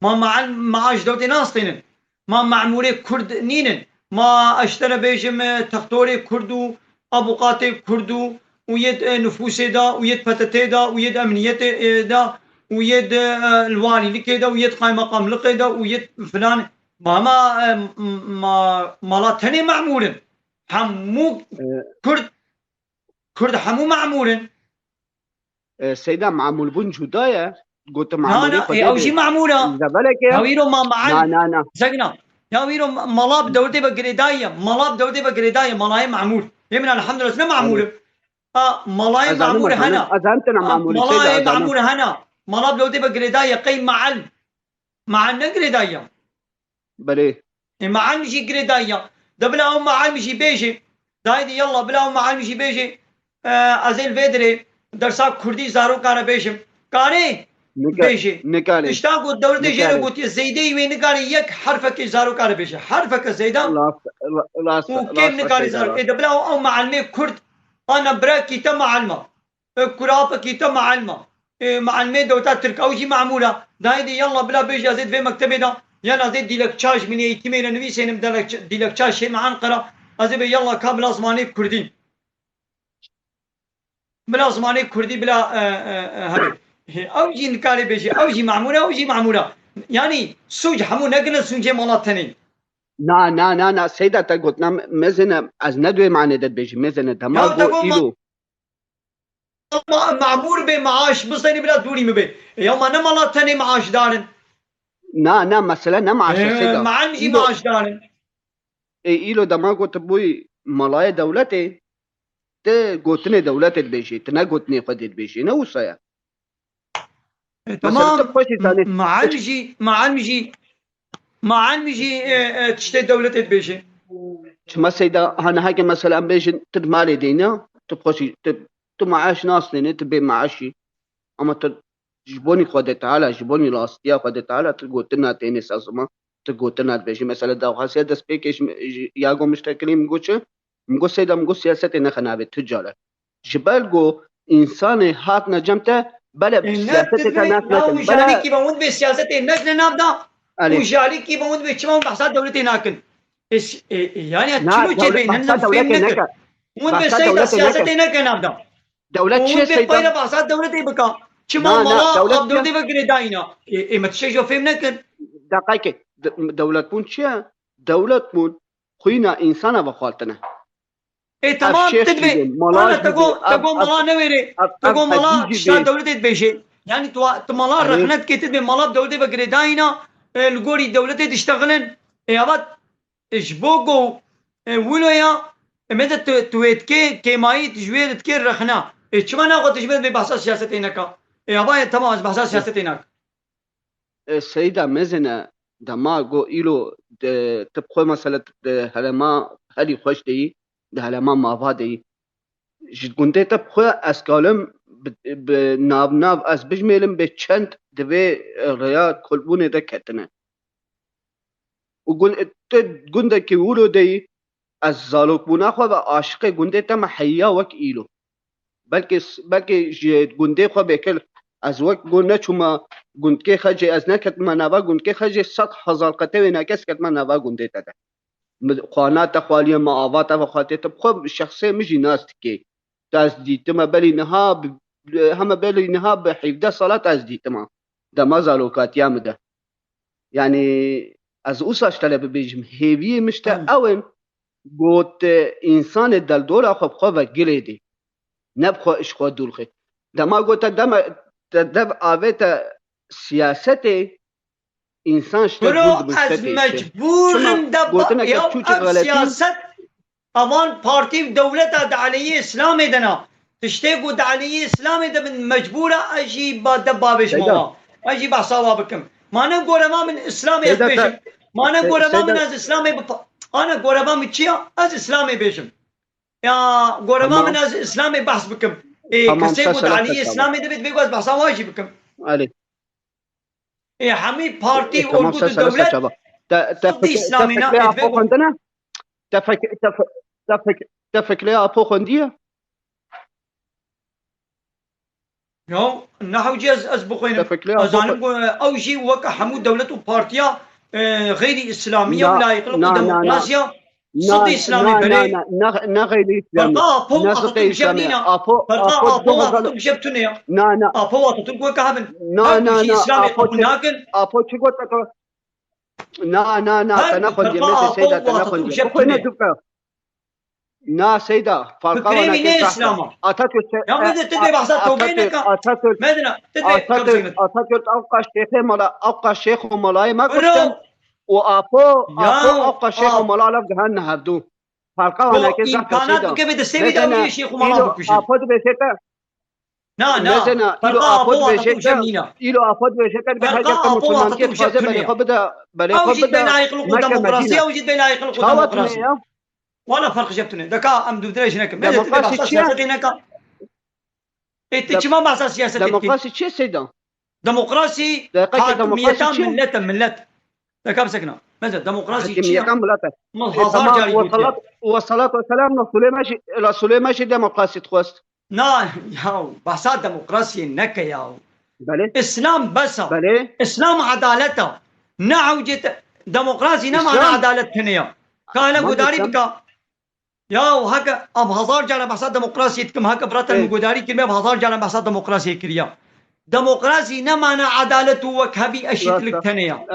Ma, ma elm, ma ji dewletê nastênin. Ma memûrê kurd nînin. Ma ez ji te re bêjim, e, textorê kurd û avûkatê kurd û, û yê di, e, nifûsê de û yê di P T T de û yê di emniyetê, e, de û yê di, e, li walîlikê de û yê di qaymeqamliqê de û yê di filan. Ma, ma, e, m-, ma, mala tenê memûr in. Hemû E, kurd, kurd hemû memûr in. E, Seyda, mamûl bûn cuda ye. Gote Na, mamûlê na, xwe ê, dê ew jî bê. Mamûl e. Zeveleke ye. Ya wîro ma, na, na, na. Zegna. Ya wîro ma, mala bi dewletê ve girêdayî ye. Mala bi dewletê ve girêdayî ye. Malayê mamûl. Yê min elhamdulillah, ne mamûl e. Ha, malayê mamûl hena. Ez zanim, ez zanim, ez zanim tena mamûl e, Seyda, ez zanim. Malayê mamûl hena. Mala bi dewletê ve girêdayî ye. Qey mael. Mael ne girêdayî ye. Belê. E, malim jî girêdayî ya. De bila ew malim jî bêje. Dayê de yalla bila ew malim jî bêje. E, ez ê li vê dirê dersa kurdî zarokan re bêjim. Karê? Nika-, bêje. Nikarê. Tişta ku dewletê jê re gotiye, Zeydê wê nikarê yek herfekê zarokan re bêje. Herfeke Zeyda. Rast, ra-, rast, û kêm nikarê zarok. Ê, de bila ew, ew malimê kurd, ana bira kîte malima. E, kurapekî te maelma. E, maelmê dewleta Tirk, ew jî mamûr e. Dayê dê, yalla bila bêje ez ê di vê mektebê de, yan ez ê dîlekça ji min eğitimê re nivîsênim, dîlek-, dîlekça şêrme Enqera, ez ê bê yalla ka bila zimanê kurdî. Bila zimanê kurdî, bila, e, e, e, hebe. Ew jî nikarê bêje, ew jî mamûr e, ew jî mamûr e. Yanî, sûc hemû nekine sûcê mala tenê. Na, na, na, na, Seyda te gotina me-, mezin e, ez ne di wê manê de dibêjim, mezin e, dema go îro. Ma-, mamûr bê, maaş bistenî bila dûrî min bê. E, ya ma ne mala tenê maaşdar in? Na, na, mesele ne maaş e, Seyda. Malim jî maaşdar in. E, îlo dema got tu bûyî malayê dewletê, tu gotinê dewletê dibêjî, tu ne gotinê xwe dê dibêjî. Ne wisa ye? E, mesele tamam. Tu xweşî zanî. Malim jî, malim jî, malim jî, e, e, tiştê dewletê dibêjî. Çima Seyda, ha niha ke mesela em bêjin, tu di malê de yî, tu xweşî, tu, tu maaş nastênî, tu bê maaşî. Ama tu ji bonî Xwedê Teala, ji bonî rastiya Xwedê Teala, tu gotina tênê sazima, tu gotina dibêjî. Mesela daxwaziya destpêkê ji, ji, ya go miştekilî min got çi? Min got Seyda, min got siyasetê nexe navê tu care. Ji ber ku însanê hatine cem te, belê siyasetê te nas nekin. Û ji alîkî ve hûn dibê siyasetê nekine nav da, û ji alîkî ve hûn dibê çima hûn behsa dewletê nakin? E, s-, e, e, yani, çilo çêbê, ne, ne fêm nekir. Hûn dibê Seyda siyasetê neke nav da. Dewlet çi ye Seyda? Hûn dibê peyre behsa dewletê bika. Çima mala av dewletê ve girêdayî ne? E, e, me tiştek jo fêm nekir. Deqayke, de-, dewlet bûn çi ye? Dewlet bûn xwîna însana vexwaltine. Ê, tamam, tu dibê. Ana, te go, te go mala newêrê. Te go mala tişta dewletê dibêjê. Yani tu, tu mala rexne dikê, tu dibê mala bi dewletê ve girêdayî ne, e, li gorî dewletê diştexilin. Ê, ava, e, ji bo go, e, wilo ya, e, me de tu, tu wê dikê kêmayî, tu ji wê dikê rexne. Ê, çima naxwe tu ji me dibê behsa siyasetê neka? Ê, ava ye, tamam, ez behsa siyasetê nakim. E, Seyda mezine, dema go îlo de, tu bi xwe mesela di herêma herî xweş de yî, di herêma mava de yî. Ji gundê te bi xwe ez kalim bi, bi nav nav ez bijmêlim bê çend di vê rêya kulbûnê de ketine. Û gun-, tu gundekî wilo de yî, ez zalokbûna xwe ve aşiqê gundê te me heya wek îlo. Belkî s-, belkî ji gundê xwe bêkil ez wek gun neçûma gundkê Xecê, ez neketime nava gundkê Xecê, sed hezar qete wê nekes ketime nava gundê te de. Min xwana te xwaliye, me ava te vexwatiye, tu bi xwe şexsê min jî nas dikê. Tu ez dîtime belî niha bi, heme belî niha bi hevdeh sala tu ez dîtime. Dema zalokatiya min de. Yani ez usa ji te re bibêjim, hêviyê min ji te ew in, got, e, însanê deldora xwe bi xwe ve gilê dê. Ne bi xwe ji xwe dûr xê. Dema got te deme, te dev avête siyasetê, însan ji te dûr dibû, ji te têkçe. Biro, ez mecbûr im de ba-, ya ev siyaset, evan partî û dewleta di aleyê Îslamê de ne. Tiştê ku di aleyê Îslamê de bin mecbûr e, ez jî ba-, de bavêjim wan. Ez jî behsa wa bikim. Ma ne goreva min Îslamê ez bêjim. Ma ne goreva min ez Îslamê bipa-, ana goreva min çi ya? Ez Îslamê bêjim. Ya goreva min ez Îslamê behs bikim. Ê, kesê ku di aleyê Îslamê de bê, divê ku ez behsa wa jî bikim. Ê, hemî partî, orgut û dewlet zidî Îslamê ne, ê, divê ku Te fik-, te fik-, te fik-, te fikrê Apo xwendiye? Ya, ne hewce ez, ez bixwînim. Te fikrê Apo xwe- Ez zanim ku, e, ew jî weke hemû dewlet û partiya, e, xeyrî îslamî ye û layîqlik û demokrasî ye. Zidî Îslamê berê. Na, na, na, ne xeyrî îslamî. Ferqa Apo û Atatürk ji hev nîne. Ferqa Apo û Atatürk ji hev tune ye. Na, na. Apo û Atatürk weke hev in. Her du jî Îslamê qebûl nakin. Apo çi got? Na, na, na, te nexwendiye, mezin Seyda, te nexwendiye. Bixwe ne dûka. Na Seyda, farqa Fikrê wî ne Îslam a. Atatürk, Ya e, Medine, tu dê behsa tewbeyê Atatürk, neka. Atatürk, Medine, tu dê Atatürk, Atatürk, ew qas şêxê mala, ew qas şêx û malayê me kuştin. Û Apo, Apo, ew qas şêx û mala lev gihandine hevdû. Farqa wana ke zehf e Seyda. Bike bê destê wî de wî şêx û mala bikujin. Apo dibêje te, Na, na. Mezena, îro Apo dibêje te, îro Apo dibêje te, dibê her kes te misilmantiyê dixwaze, belê xwe bide, belê xwe bide Mekke Medîne. Ew jî dibê layîqlik û demokrasî, ew jî dibê layîqlik û demokrasî. Çawa tune ya? Wala ferq jê tune. Deka em dûvdirê jî nekin. Demokrasî çi ye? Ê, tu çima behsa siyasetê dikî? Demokrasî çi ye Seyda? Demokrasî hakimiyeta millet e, millet. Deka bisekina. Mezena demokrasî çi ye? Hakimiyeta millet e. Min hezar carî gotiye. Weselat, weselat weselam Resulê me jî, Resulê me jî demokrasî dixwest. Na, ya behsa demokrasiyê neke ya. Belê. Îslam bes a. Belê. Îslam edalet a. Ne hewcê te, demokrasî ne mana edalet tune ya. Ka hele gudarî bika. Ya heke em hezar cara behsa demokrasiyê dikim, heke birata min gudarî kirî, em hezar cara behsa demokrasiyê kiriya. Demokrasî ne mana edalet û wekhevî eşîtlik tune ya.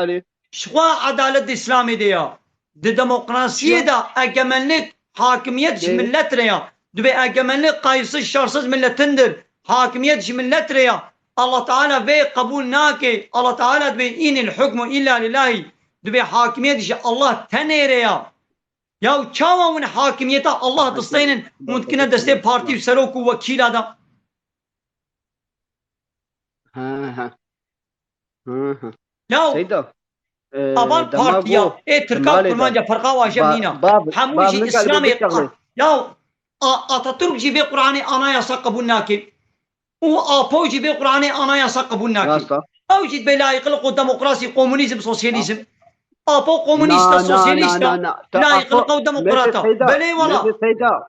Ji xwe edalet di Îslamê de ya. Di demokrasiyê de egemenlik, hakimiyet ji millet re ya. Dibê egemenlik qayîrsiz, şersiz milletindir. Hakimiyet ji millet re ya. Allah Teala vê qebûl nake. Allah Teala dibê, "Înil hukmu illa lillahî." Dibê hakimiyet ji Allah tenê re ya. Ya çawa hûn hakimiyeta Allah disteynin, hûn dikine destê partî û serok û wekîla de? He, he. Hı hı. Ya Seyda, e, avan partiya, ê Tirka û Kurmanca ferqa waje nîna. Hemû jî Îslamê. Ya A-, Atatürk jî vê Qur'anê anayasa qebûl nake. Û Apo jî vê Qur'anê anayasa qebûl nake. Ew jî dibê layîqlik û demokrasî, komunîzm, sosyalîzm. Apo komunîst e, sosyalîst e, layîqlik û demokrat e. Belê wala. Seyda,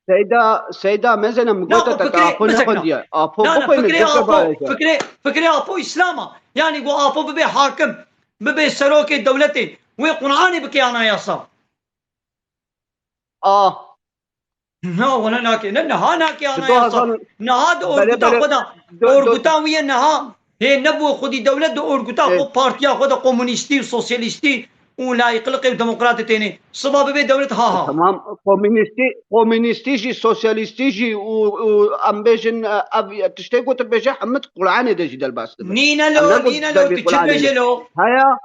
Seyda, Seyda, mezene min gote te ka Apo nexwendiye. Apo bixwîne, fikrê Apo, fikrê, fikrê Apo Îslam a. Yanî ku Apo bibe hakim, bibe serokê dewletê, wê Qur'anê bike anayasa. A. Na, wala nake. Ne, niha nake anayasa. Niha di orguta xwe de, orguta wî ye niha. Hê nebû xwedî dewlet di orguta xwe, partiya xwe de komunîstî û sosyalîstî û layîqliqê û demokratê têne. Siba bibe dewlet ha ha. Tamam, komunîstî, komunîstî jî, sosyalîstî jî û, û em bêjin, e, ev tiştê ku tu dibêje hemû di Qur'anê de jî derbas dibe. Nîne lo, nîne lo, tu çi dibêje lo? Heya,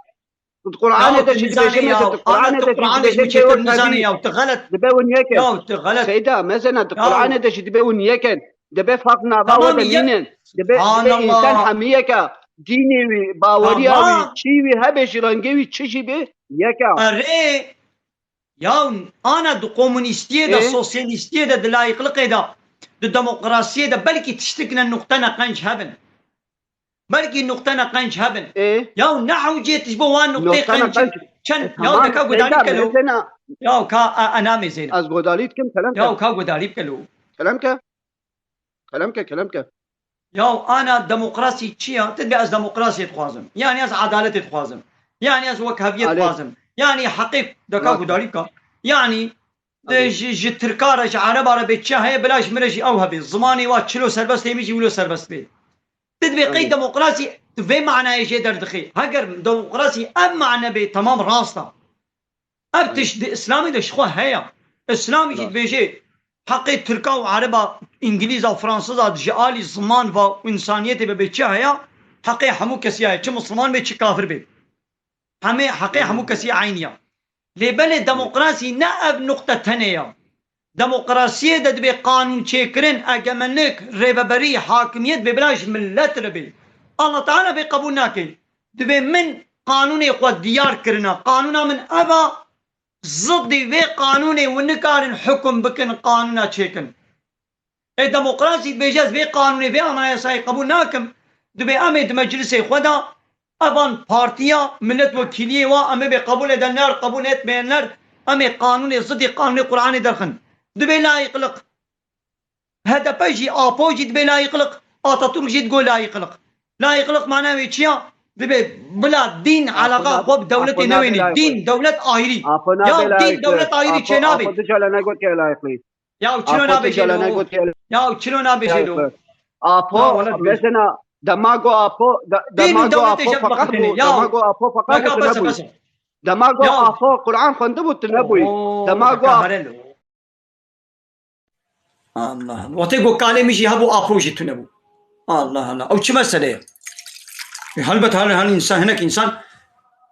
di Qur'anê de jî dibêje, mezena di Qur'anê de jî dibêje, tu xelet. Dibe hûn yek in. Ya tu xelet. Seyda, mezena di Qur'anê de jî dibe hûn yek in. Dibe ferq nava we de nînin. Dibe, dibe însan hemî yek e. Dînê wî, baweriya wî, çî wî hebe jî, rengê wî çi jî be, yek e. Erê, ya ana di komunîstiyê de, sosyalîstiyê de, di layîqliqê de, di demokrasiyê de belkî tiştik ne nuqte ne qenc hebin. Belkî nuqte ne qenc hebin. Ê? Ya ne hewcê tij bo wan nuqtê qenc. Çend, ya deka gudarî bike lo. Ya ka a, a namê Zeynep. Ez gudarî dikim, kelem ke. Ya ka gudarî bike lo. Kelem ke. Kelem ke, kelem ke. Ya ana demokrasî çi ya? Ti dibê ez demokrasiyê dixwazim. Yanî ez edaletê dixwazim. Yanî ez wekheviyê dixwazim. Yanî heqê deka gudarî bike. Yanî De ji, ji Tirka re, ji Ereba re bê çi heye, bila ji min re jî ew hebe. Zimanê wa çilo serbest tê, min jî wilo serbest bê. Tu dibê qey demokrasî, tu vê manayê jê derdixî. Heger demokrasî ev mane bê, temam rast e. Ev tişt di Îslamê de ji xwe heye. Îslam jî dibêje, heqê Tirka û Ereba, Îngilîza, Fransiza ji alî ziman ve û însaniyetê ve bê çi heye, heqê hemû kesî heye. Çi misilman bê, çi kafir bê. Hemê heqê hemû kesî eynî ya. Lê belê demokrasî ne ev nuqte tenê ya. Demokrasiyê de dibê qanûn çêkirin, egemenlik, rêveberî, hakimiyet bê bila ji millet re bê. Allah Teala vê qebûl nake. Dibê min qanûnê xwe diyar kirine. Qanûna min ev a, zidî vê qanûnê hûn nikarin hukum bikin, qanûna çêkin. Ê demokrasî dibêje, ez vê qanûnê, vê anayasayê qebûl nakim. Dibê em ê di meclisê xwe de evan partiya milletvekîliyê wa em ê bê qebûl eden ner, qebûl etmeyenler, em ê qanûnê zidî qanûnê Qur'anê derxin. Dibê layîqliq. H D P jî, Apo jî dibê layîqliq. Atatürk jî digo layîqliq. Layîqliq mana wê çi ya? Dibê bila dîn eleqa xwe bi dewletê newênê. Dîn, dewlet ayrî. Ya dîn, dewlet ayrî çênabê. Apo du cale negotiye layîqliq. Ya çilo nabêje lo. Ya çilo nabêje lo. Apo, mesela, dema go Apo, de-, dema go Apo feqir bû. Dema go Apo feqir bû, tu nebûyî. Dema go Apo Qur'an xwendibû, tu nebûyî. Dema go Apo Allah Allah. Wextê ku kalê min jî hebû, apo jî tune bû. Allah Allah. Ew çi mesele ye? E, helbet her, her insan, hinek insan,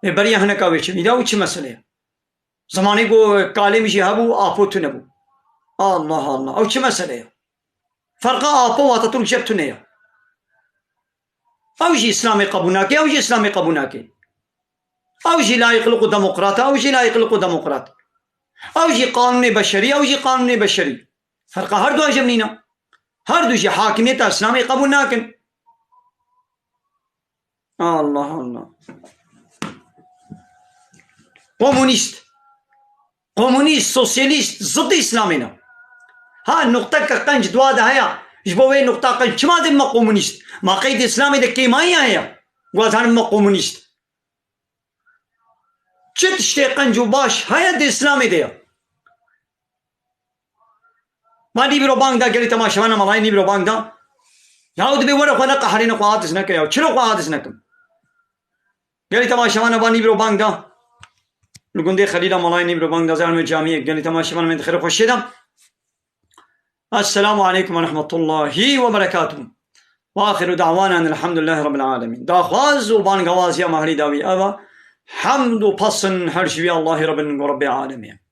e, beriya hineka wê çi bî de, ew çi mesele ye? Zemanê ku kalê min jî hebû, apo tune bû. Allah Allah. Ew çi mesele ye? Ferqa apo û Ataturk jeb tune ye. Ew jî Îslamê qebûl nake, ew jî Îslamê qebûl nake. Ew jî layîqlik û demokrat e, ew jî layîqlik û demokrat. Ew jî qanûnê beşerî, ew jî qanûnê beşerî. Ferqa her du jeb nîne. Her du jî hakimiyeta Îslamê qebûl nakin. Allah Allah. Komunîst. Komunîst, sosyalîst, zidî Îslamê ne. Ha, nuqteke qenc dua de heye. Ji bo wê nuqta qenc çima dê me komunîst? Ma qeydê Îslamê de kêmayî heye? Ku ez herim me komunîst. Çi tiştê qenc û baş heye di Îslamê de ye? Ma nîvro bang da, gelî temaşevana malayê nîvro bang da. Ya dibê were xwe neqeherîne, xwe aciz neke ya. Çilo xwe aciz nekim? Gelî temaşevana va nîvro bang da. Li gundê Xelîla malayê nîvro bang da, zermê camiyê. Gelî temaşevana me dixêre xweşê da. Esselamu aleykum ve rahmetullahi ve berekatuhu. Ve axiru da'wana enelhamdülillahi rabbil alemin. Daxwaz û bangawaziya me herî dawî ev e. Hemd û pesin her ji wî Allahî Rabbin ku Rabbê alemê ye.